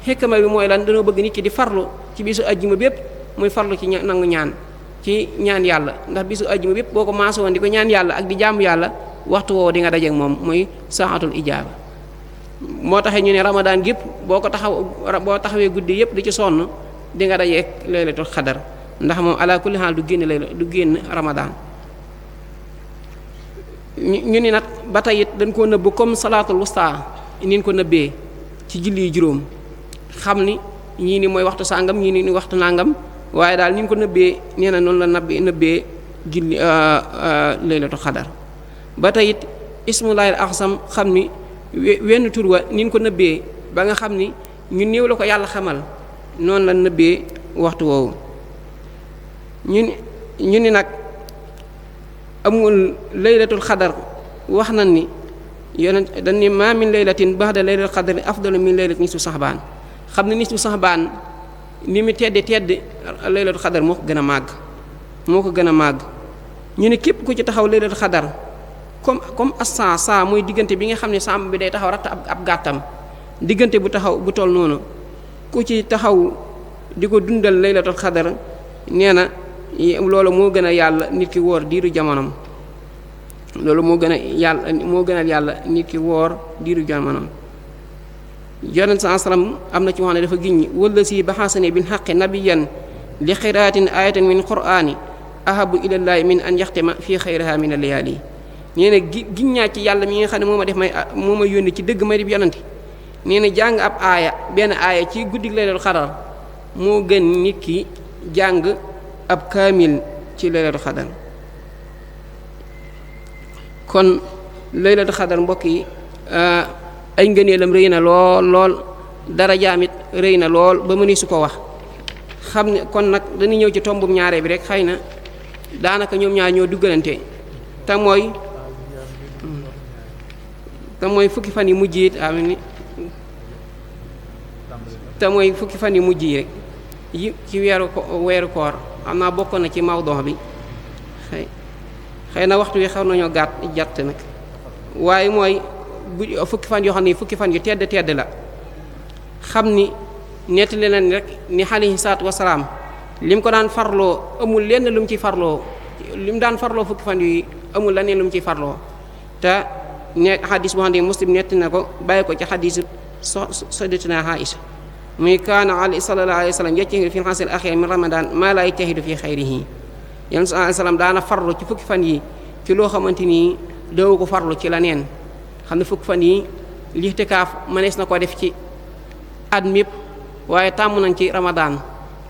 xekkama bi mooy lan dañoo bëgg nit ki di farlu ci bisu ajjuma bépp muy farlu ci nangu ñaan ci ñaan yàlla ndax bisu ajjuma bépp boo ko maaso woon di ko ñaan yàlla ak di jaamu yàlla waxtu woowu di nga dajeek moom muy saaxatul ijaaba moo taxee ñu ne ramadaan gépp boo taxawee guddi yëpp di ci sonn di nga dajeek laylatul xadar ndax moom ala kulli haal du génn ramadaan ñu ni nag ba tey it dañ koo nëbb comme salaatul wusta nin ko nëbbee ci julli juróom xam ni ñii ni mooy waxtu sàngam ñii ni waxtu nàngam waaye daal nin ko nëbbee nee na noonu la nëbbee julli laylatul xadar ba tey it ismullahil axsam xam ni wenn tur wa nin ko nëbbee ba nga xam ni ñu néew la ko yàlla xamal noonu la nëbbee waxtu woowu ñu ni nag amul laylatul xadar wax nañ ni yonent dañ ni ma min laylatin ba'da laylatul xadar afdalu min laylatin nisfu saxbaan xam ne nisfu saxbaan ni mu tedd laylatul xadar moo ko gën a màgg ñu ne képp ku ci taxaw laylatul xadar comme saa mooy diggante bi nga xam ne sàmm bi day taxaw ratt ab gàttam diggante bu toll noonu ku ci taxaw di ko dundal laylatul xadar nee na loolu moo gën a yàlla nit ki woor diiru jamonom loolu moo gënal yàlla nit ki woor diiru jamonom yonent sa asalaam am na ci wax ne dafa giñ wala si baxasane bin xaqi nabiyan li xiraatin ayatan min qur'ani ahabu ilallaahi min an yaxtima fii xayriha min al-layaali nee na giñ ñaa ci yàlla mi nga xam ne moo ma yónni ci dëgg may def yonante nee na jàng ab benn aaya ci guddi laylatul xadar moo gën nit ki jàng ab kaamil ci laylatul xadar kon laylatul xadar mbokk yi ay ngëneelam rëy na lool dara jaamit rëy na lool ba mëni su ko wax xam ne kon nag dañuy ñëw ci tombum ñaare bi rek xëy na daanaka ñoom ñaar ñoo duggalante te mooy fukki fan yi mujj yi te mooy fukki fan yi mujj yi rek yi ci weeru koor xam naa bokk na ci mawdoo bi xëy na waxtu wi xaw nañoo jàtt nag waaye mooy fukki fan yoo xam ne fukki fan yu tedd la xam ni nettali leen rek ni alayhi salaatu wasalaam lim ko daan farloo amul lenn lu mu ci farloo lim daan farloo fukki fan yi amul leneen lu mu ci farloo te ne xadis boo xam ne muslim netti na ko bàyyi ko ci xadisu sayyidatina Aïcha muy kaana ali sallallahu alayhi wa sallam yajtahidu fi l-ashr al-akhir min ramadan ma la yajtahidu fi xayrihi yonent sallallahu alayhi wa sallam daana farlu ci fukki fan yi ci loo xamante ni doo ko farlu ci la neen xam ne fukki fan yi lixtikaaf mënees na ko def ci at mépp waaye tàmm nañ ci ramadan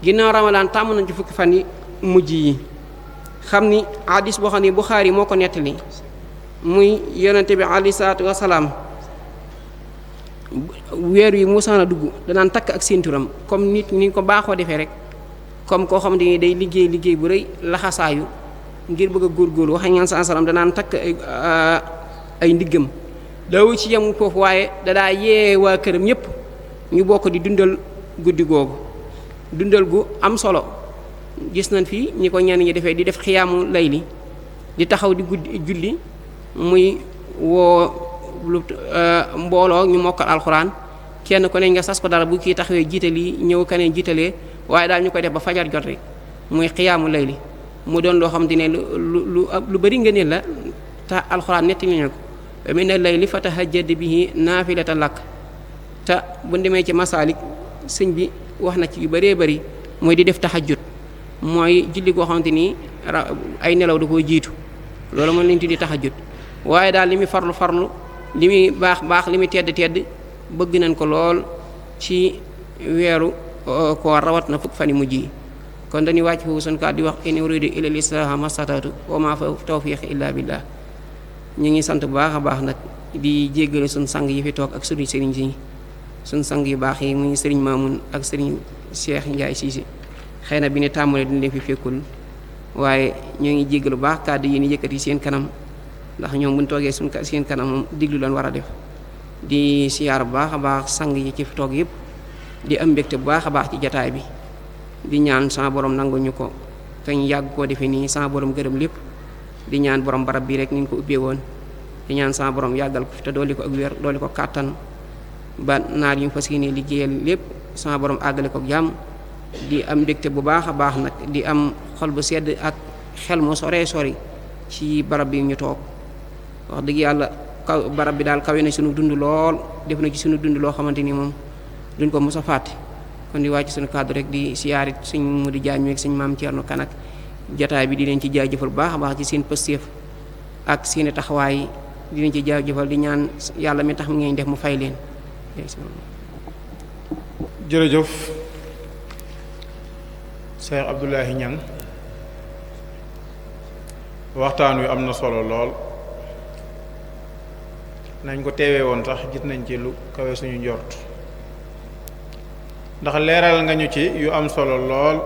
ginnaaw ramadan tàmm nañ ci fukki fan yi mujj yi xam ni hadis boo xam ne Buxaari moo ko nettali muy yonente bi alayhi salaatu wasalaam weer wi musaana dugg danaan takk ak séenturam comme nit ni ko baaxoo defee rek comme koo xamante ni day liggéey bu rëy laxasaayu ngir bëgg a góorgóorlu waxe ñaan sa salaam danaan takk ay ndiggam daawu ci yem foofu waaye dadaa yee waa këram ñëpp ñu bokk di dundal guddi googu dundal gu am solo gis nañ fii ñi ko ñenn ñi defee di def xiyaamu layli di taxaw di guddi julli muy woo mbooloo ñu mokkal alxuraan kenn ku ne nga sas ko dara bu kii taxawee jiital yi ñëw kaneen jiitalee waaye daal ñu koy def ba fajar jot rek muy xiyaamu layli mu doon loo xam ne lu bari ngëneel la te alxuraan netti nañu ko mina layli fatahajjad bihi naafilatan lak te bu demee ci masaalik sëñ bi wax na ci yu bëree bëri mooy di def tahajjud mooy julli goo xamante ni ay nelaw da koo jiitu loolu mën lañ tuddi tahajjud waaye daal li muy farlu li muy baax li muy tedd bëgg nañ ko lool ci weeru koor rawat na fukk fan yi mujj yi kon dañuy wàcc foofu suñu kàddu di wax in uridu illa l-islaaha mastata'tu wa ma tawfiqi illa billah. ñu ngi sant bu baax a baax nag di jéggale suñ sang yi fi toog ak suñu sëriñ si suñ sang yu baax yi muy sëriñ Mamoun ak sëriñ Cheikh Ndiaye Cissé xëy na bi ne tàmbalee duñ leen fi fekkul waaye ñoo ngi jéggalu baax kàddu yi ni yëkkati seen kanam ndax ñoom buñ toogee seen kanam moom diglu lan war a def di siyaar bu baax a baax sang yi ci fi toog yëpp di am mbégte bu baax a baax ci jataay bi di ñaan sama borom nangu ñu ko te ñu yàgg koo defee nii sama borom gërëm lépp di ñaan borom barab bii rek ni ñu ko ubbee woon di ñaan sama borom yàggal ko fi te dooli ko ak wér dooli ko kàttan ba naar yu fas yéene liggéeyal lépp sama borom àggale ko jàmm di am mbégte bu baax a baax nag di am xol bu sedd ak xel mu soree sori ci barab bi ñu toog wax dëgg yàlla barab bi daal kawe na suñu dund lool def na ci suñu dund loo xamante ni moom duñ ko mos a fàtte kon di wàcc suñu kàddu rek di siyaarit suñ mu di jaañ meeg suñ maam Thierno Kanak jataay bi di leen ci jaajëfal bu baax a baax ci seen pëstéef ak seen taxawaay di leen ci jaajëfal di ñaan yàlla mi tax mu ngeen def mu fay leen. jërëjëf Cheikh Abdoulaye Niang waxtaan wi am na solo lool nañ ko teewee woon sax gis nañ ci lu kawe suñu njort ndax leeral nga ñu ci yu am solo lool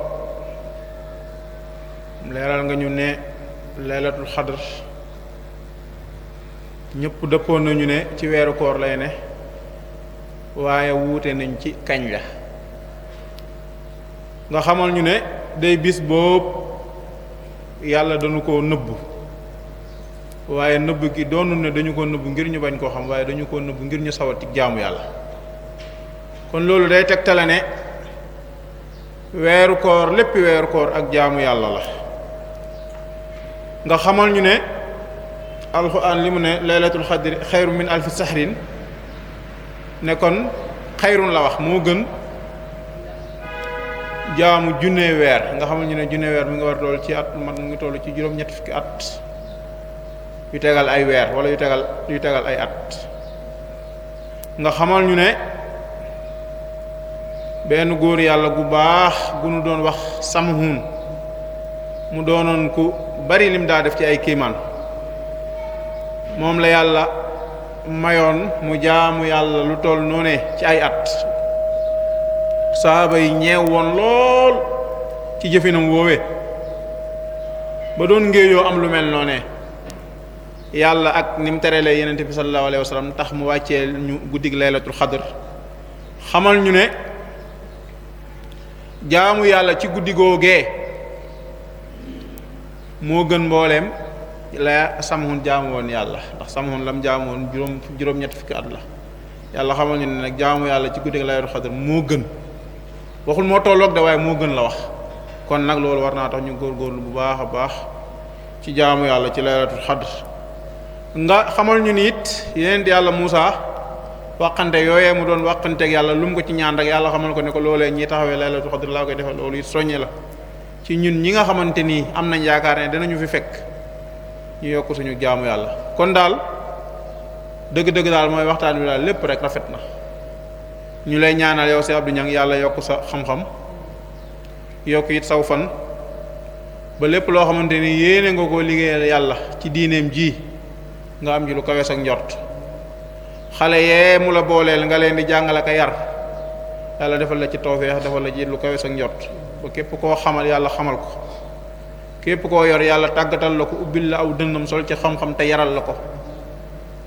leeral nga ñu ne laylatul xadr ñëpp dëppoon nañu ne ci weeru koor lay ne waaye wuute nañ ci kañ la nga xamal ñu ne day bis boobu yàlla dañu ko nëbb waaye nëbb gi doonu ne dañu ko nëbb ngir ñu bañ koo xam waaye dañu ko nëbb ngir ñu sawati jaamu yàlla kon loolu day tegtale ne weeru koor lépp weeru koor ak jaamu yàlla la nga xamal ñu ne alxuraan li mu ne laylatul xadri xayru min alfi sahrin ne kon xayrun la wax moo gën jaamu junne weer nga xamal ñu ne junne weer mi nga war toll ci at man mu ngi toll ci juróom-ñetti fukki at yu tegal ay weer wala yu tegal ay at nga xamal ñu ne benn góor yàlla gu baax gu nu doon wax Samhun mu doonoon ku bari lim daa def ci ay kiimaan moom la yàlla mayoon mu jaamu yàlla lu toll noone ci ay at saaba yi ñeew woon lool ci jëfinam woowee ba doon ngéeyoo am lu mel noone yàlla ak ni mu terelee yenente bi sallallahu alayhi wa sallam tax mu wàccee ñu guddig laylatul xadr xamal ñu ne jaamu yàlla ci guddi googee moo gën mbooleem la Samhun jaamu woon yàlla ndax Samhun lam jaamu woon juróom-ñett fukki at la yàlla xamal ñu ne nag jaamu yàlla ci guddi laylatul xadr moo gën waxul moo tolloog de waaye moo gën la wax kon nag loolu war naa tax ñu góorgóorlu bu baax a baax ci jaamu yàlla ci laylatul xadr nga xamal ñu ni it yeneen yàlla Muusa waqante yooyee mu doon waqanteeg yàlla lu mu ko ci ñaan rek yàlla xamal ko ne ko loolee ñi taxawee laylatul xadr laa koy defal loolu it soññe la ci ñun ñi nga xamante nii am nañ yaakaar ne danañu fi fekk ñu yokk suñu jaamu yàlla kon daal dëgg-dëgg daal mooy waxtaan wi daal lépp rek rafet na ñu lay ñaanal yow si Abdou Niang yàlla yokk sa xam-xam yokk it saw fan ba lépp loo xamante ni yéene nga koo liggéeyal yàlla ci diineem ji nga am ji lu kawe sa njort xale yee mu la booleel nga leen di jàngal ak a yar yàlla defal la ci tawfeex defal la ci lu kawe sa njort ba képp koo xamal yàlla xamal ko képp koo yor yàlla tàggatal la ko ubbil la aw dënnam sol ci xam-xam te yaral la ko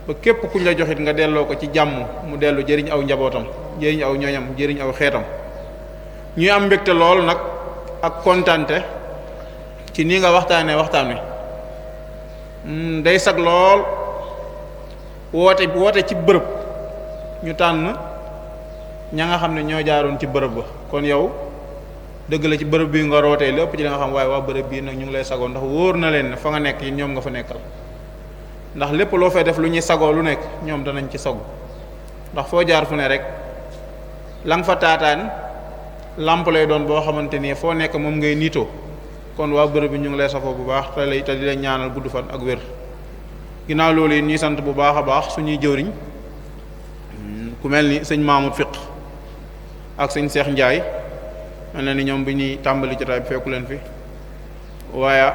ba képp kuñ la joxit nga delloo ko ci jàmm mu dellu jëriñ aw njabootam jëriñ aw ñoñam jëriñ aw xeetam ñuy am mbégte lool nag ak kontante ci nii nga waxtaanee waxtaan wi day sag lool woote ci bërëb ñu tànn ña nga xam ne ñoo jaaroon ci bërëb ba kon yow dëgg la ci bërëb bii nga rootee lépp ci li nga xam waaye waa bërëb bii nag ñu ngi lay sagoo ndax wóor na leen ne fa nga nekk yi ñoom nga fa nekkal ndax lépp loo fay def lu ñuy sagoo lu nekk ñoom danañ ci sagu ndax foo jaar fu ne rek la nga fa taataan làmp lay doon boo xamante ni foo nekk moom ngay niitoo kon waa bërëb bi ñu ngi lay safoo bu baax te di leen ñaanal gudd fan ak wér ginnaaw loolu yi ñuy sant bu baax a baax suñuy jëwriñ ku mel ni sëñ Mamoud Fiq ak sëñ Cheikh Ndiaye mel na ni ñoom bi ñuy tàmbali jotaay bi fekku leen fi waaye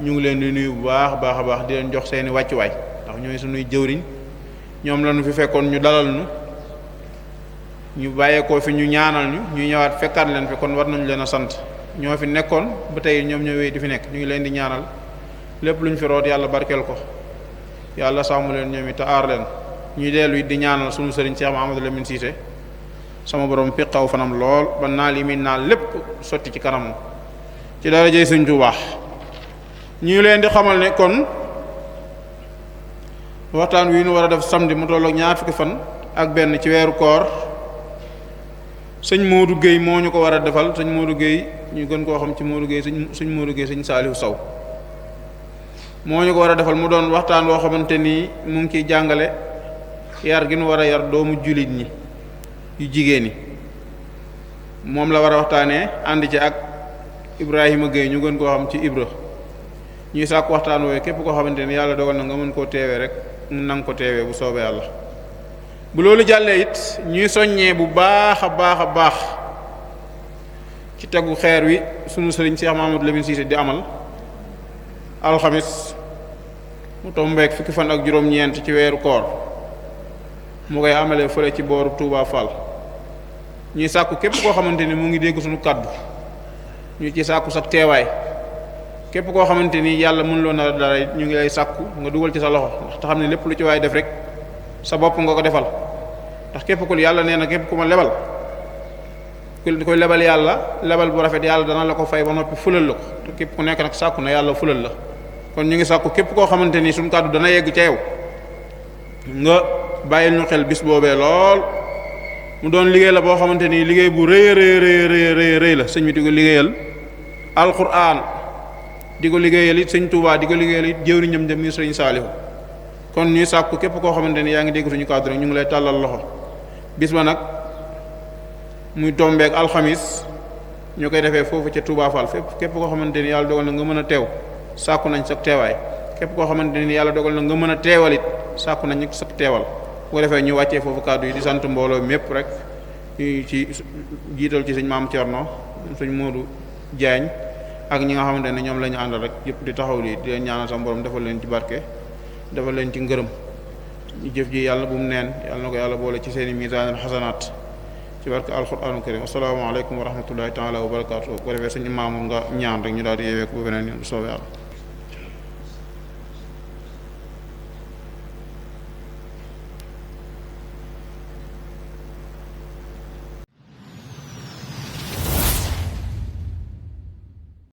ñu ngi leen di nuyu bu baax a baax di leen jox seeni wàccuwaay ndax ñooy sunuy jëwriñ ñoom lañu fi fekkoon ñu dalal ñu bàyyeekoo fi ñu ñaanal ñu ñëwaat fekkaat leen fi kon war nañu leen a sant ñoo fi nekkoon ba tey ñoom ñoo wéy di fi nekk ñu ngi leen di ñaanal lépp lu ñu fi root yàlla barkeel ko yàlla sàmm leen ñoom it te aar leen ñuy dellu it di ñaanal sunu sëriñ Cheikh Mahamadou Lamine Cissé sama borom piqaw fanam lool ba naal yi muy naal lépp sotti ci kanamam ci darajay Sëriñ Tuubaa ñu leen di xamal ne kon waxtaan wi ñu war a def samedi mu tollook ñaar fukki fan ak benn ci weeru koor sëñ Modou Guèye moo ñu ko war a defal sëñ Modou Guèye ñu gën koo xam ci Modou Guèye sëñ Modou Guèye sëñ Saalihu Sow moo ñu ko war a defal mu doon waxtaan woo xamante ni mu ngi ciy jàngale yar gi nu war a yar doomu jullit ñi yu jigéen ñi moom la war a waxtaanee ànd ci ak Ibrahima Guèye ñu gën koo xam ci Ibra ñuy sàkk waxtaan woowe képp koo xamante ni yàlla dogal na nga mën koo teewee rek na nga ko teewee bu soobee yàlla bu loolu jàllee it ñuy soññee bu baax a baax ci tegu xeer wi sunu sëriñ Cheikh Mahamadou Lamine Cissé di amal alxamis mu tombeek fukki fan ak juróom-ñeent ci weeru koor mu koy amalee fële ci booru Touba Fall ñuy sàkku képp koo xamante ni mu ngi dégg suñu kàddu ñu ci sàkku sax teewaay képp koo xamante ni yàlla mën loo na dara ñu ngi lay sàkku nga dugal ci sa loxo ndax te xam ne lépp lu ci waay def rek sa bopp nga ko defal ndax képp ku yàlla nee na képp ku ma lebal ku koy lebal yàlla lebal bu rafet yàlla dana la ko fay ba noppi fulal la ko te képp ku nekk nag sàkku na yàlla fulal la kon ñu ngi sàkku képp koo xamante ni suñu kàddu dana yegg ca yow nga bàyyil ñu xel bis boobee lool mu doon liggéey la boo xamante ni liggéey bu rëy la sëñ bi di ko liggéeyal alquran di ko liggéeyal it sëñ Touba di ko liggéeyal it jëwriñam jëm mi sëñ Saalihu kon ñuy sàkku képp koo xamante ni yaa ngi dégg suñu kàddu rek ñu ngi lay tàllal loxo bis ba nag muy tombeek alxamis ñu koy defee foofu ca Touba Fall fépp képp koo xamante ni yàlla dogal na nga mën a teew sàkku nañ sa teewaay képp koo xamante ni yàlla dogal na nga mën a teewal it sàkku nañ sa teewal bu ko defee ñu wàccee foofu kàddu yi di sant mbooloo mépp rek ci jiital ci sëñ Maam Cerno sëñ Modou Diagne ak ñi nga xamante ne ñoom la ñu àndal rek yëpp di taxaw lii di leen ñaanal sa borom defal leen ci barke defal leen ci ngërëm ñu jëf ji yàlla bu mu neen yàlla na ko yàlla boole ci seeni misaanul xasanaat ci barke alquranu karim asalaamaaleykum wa rahmatullahi taala wa barakaatu bu ko defee sëñ Mamour nga ñaan rek ñu daal di yeewee ko bu beneen yoon bu soobee yàlla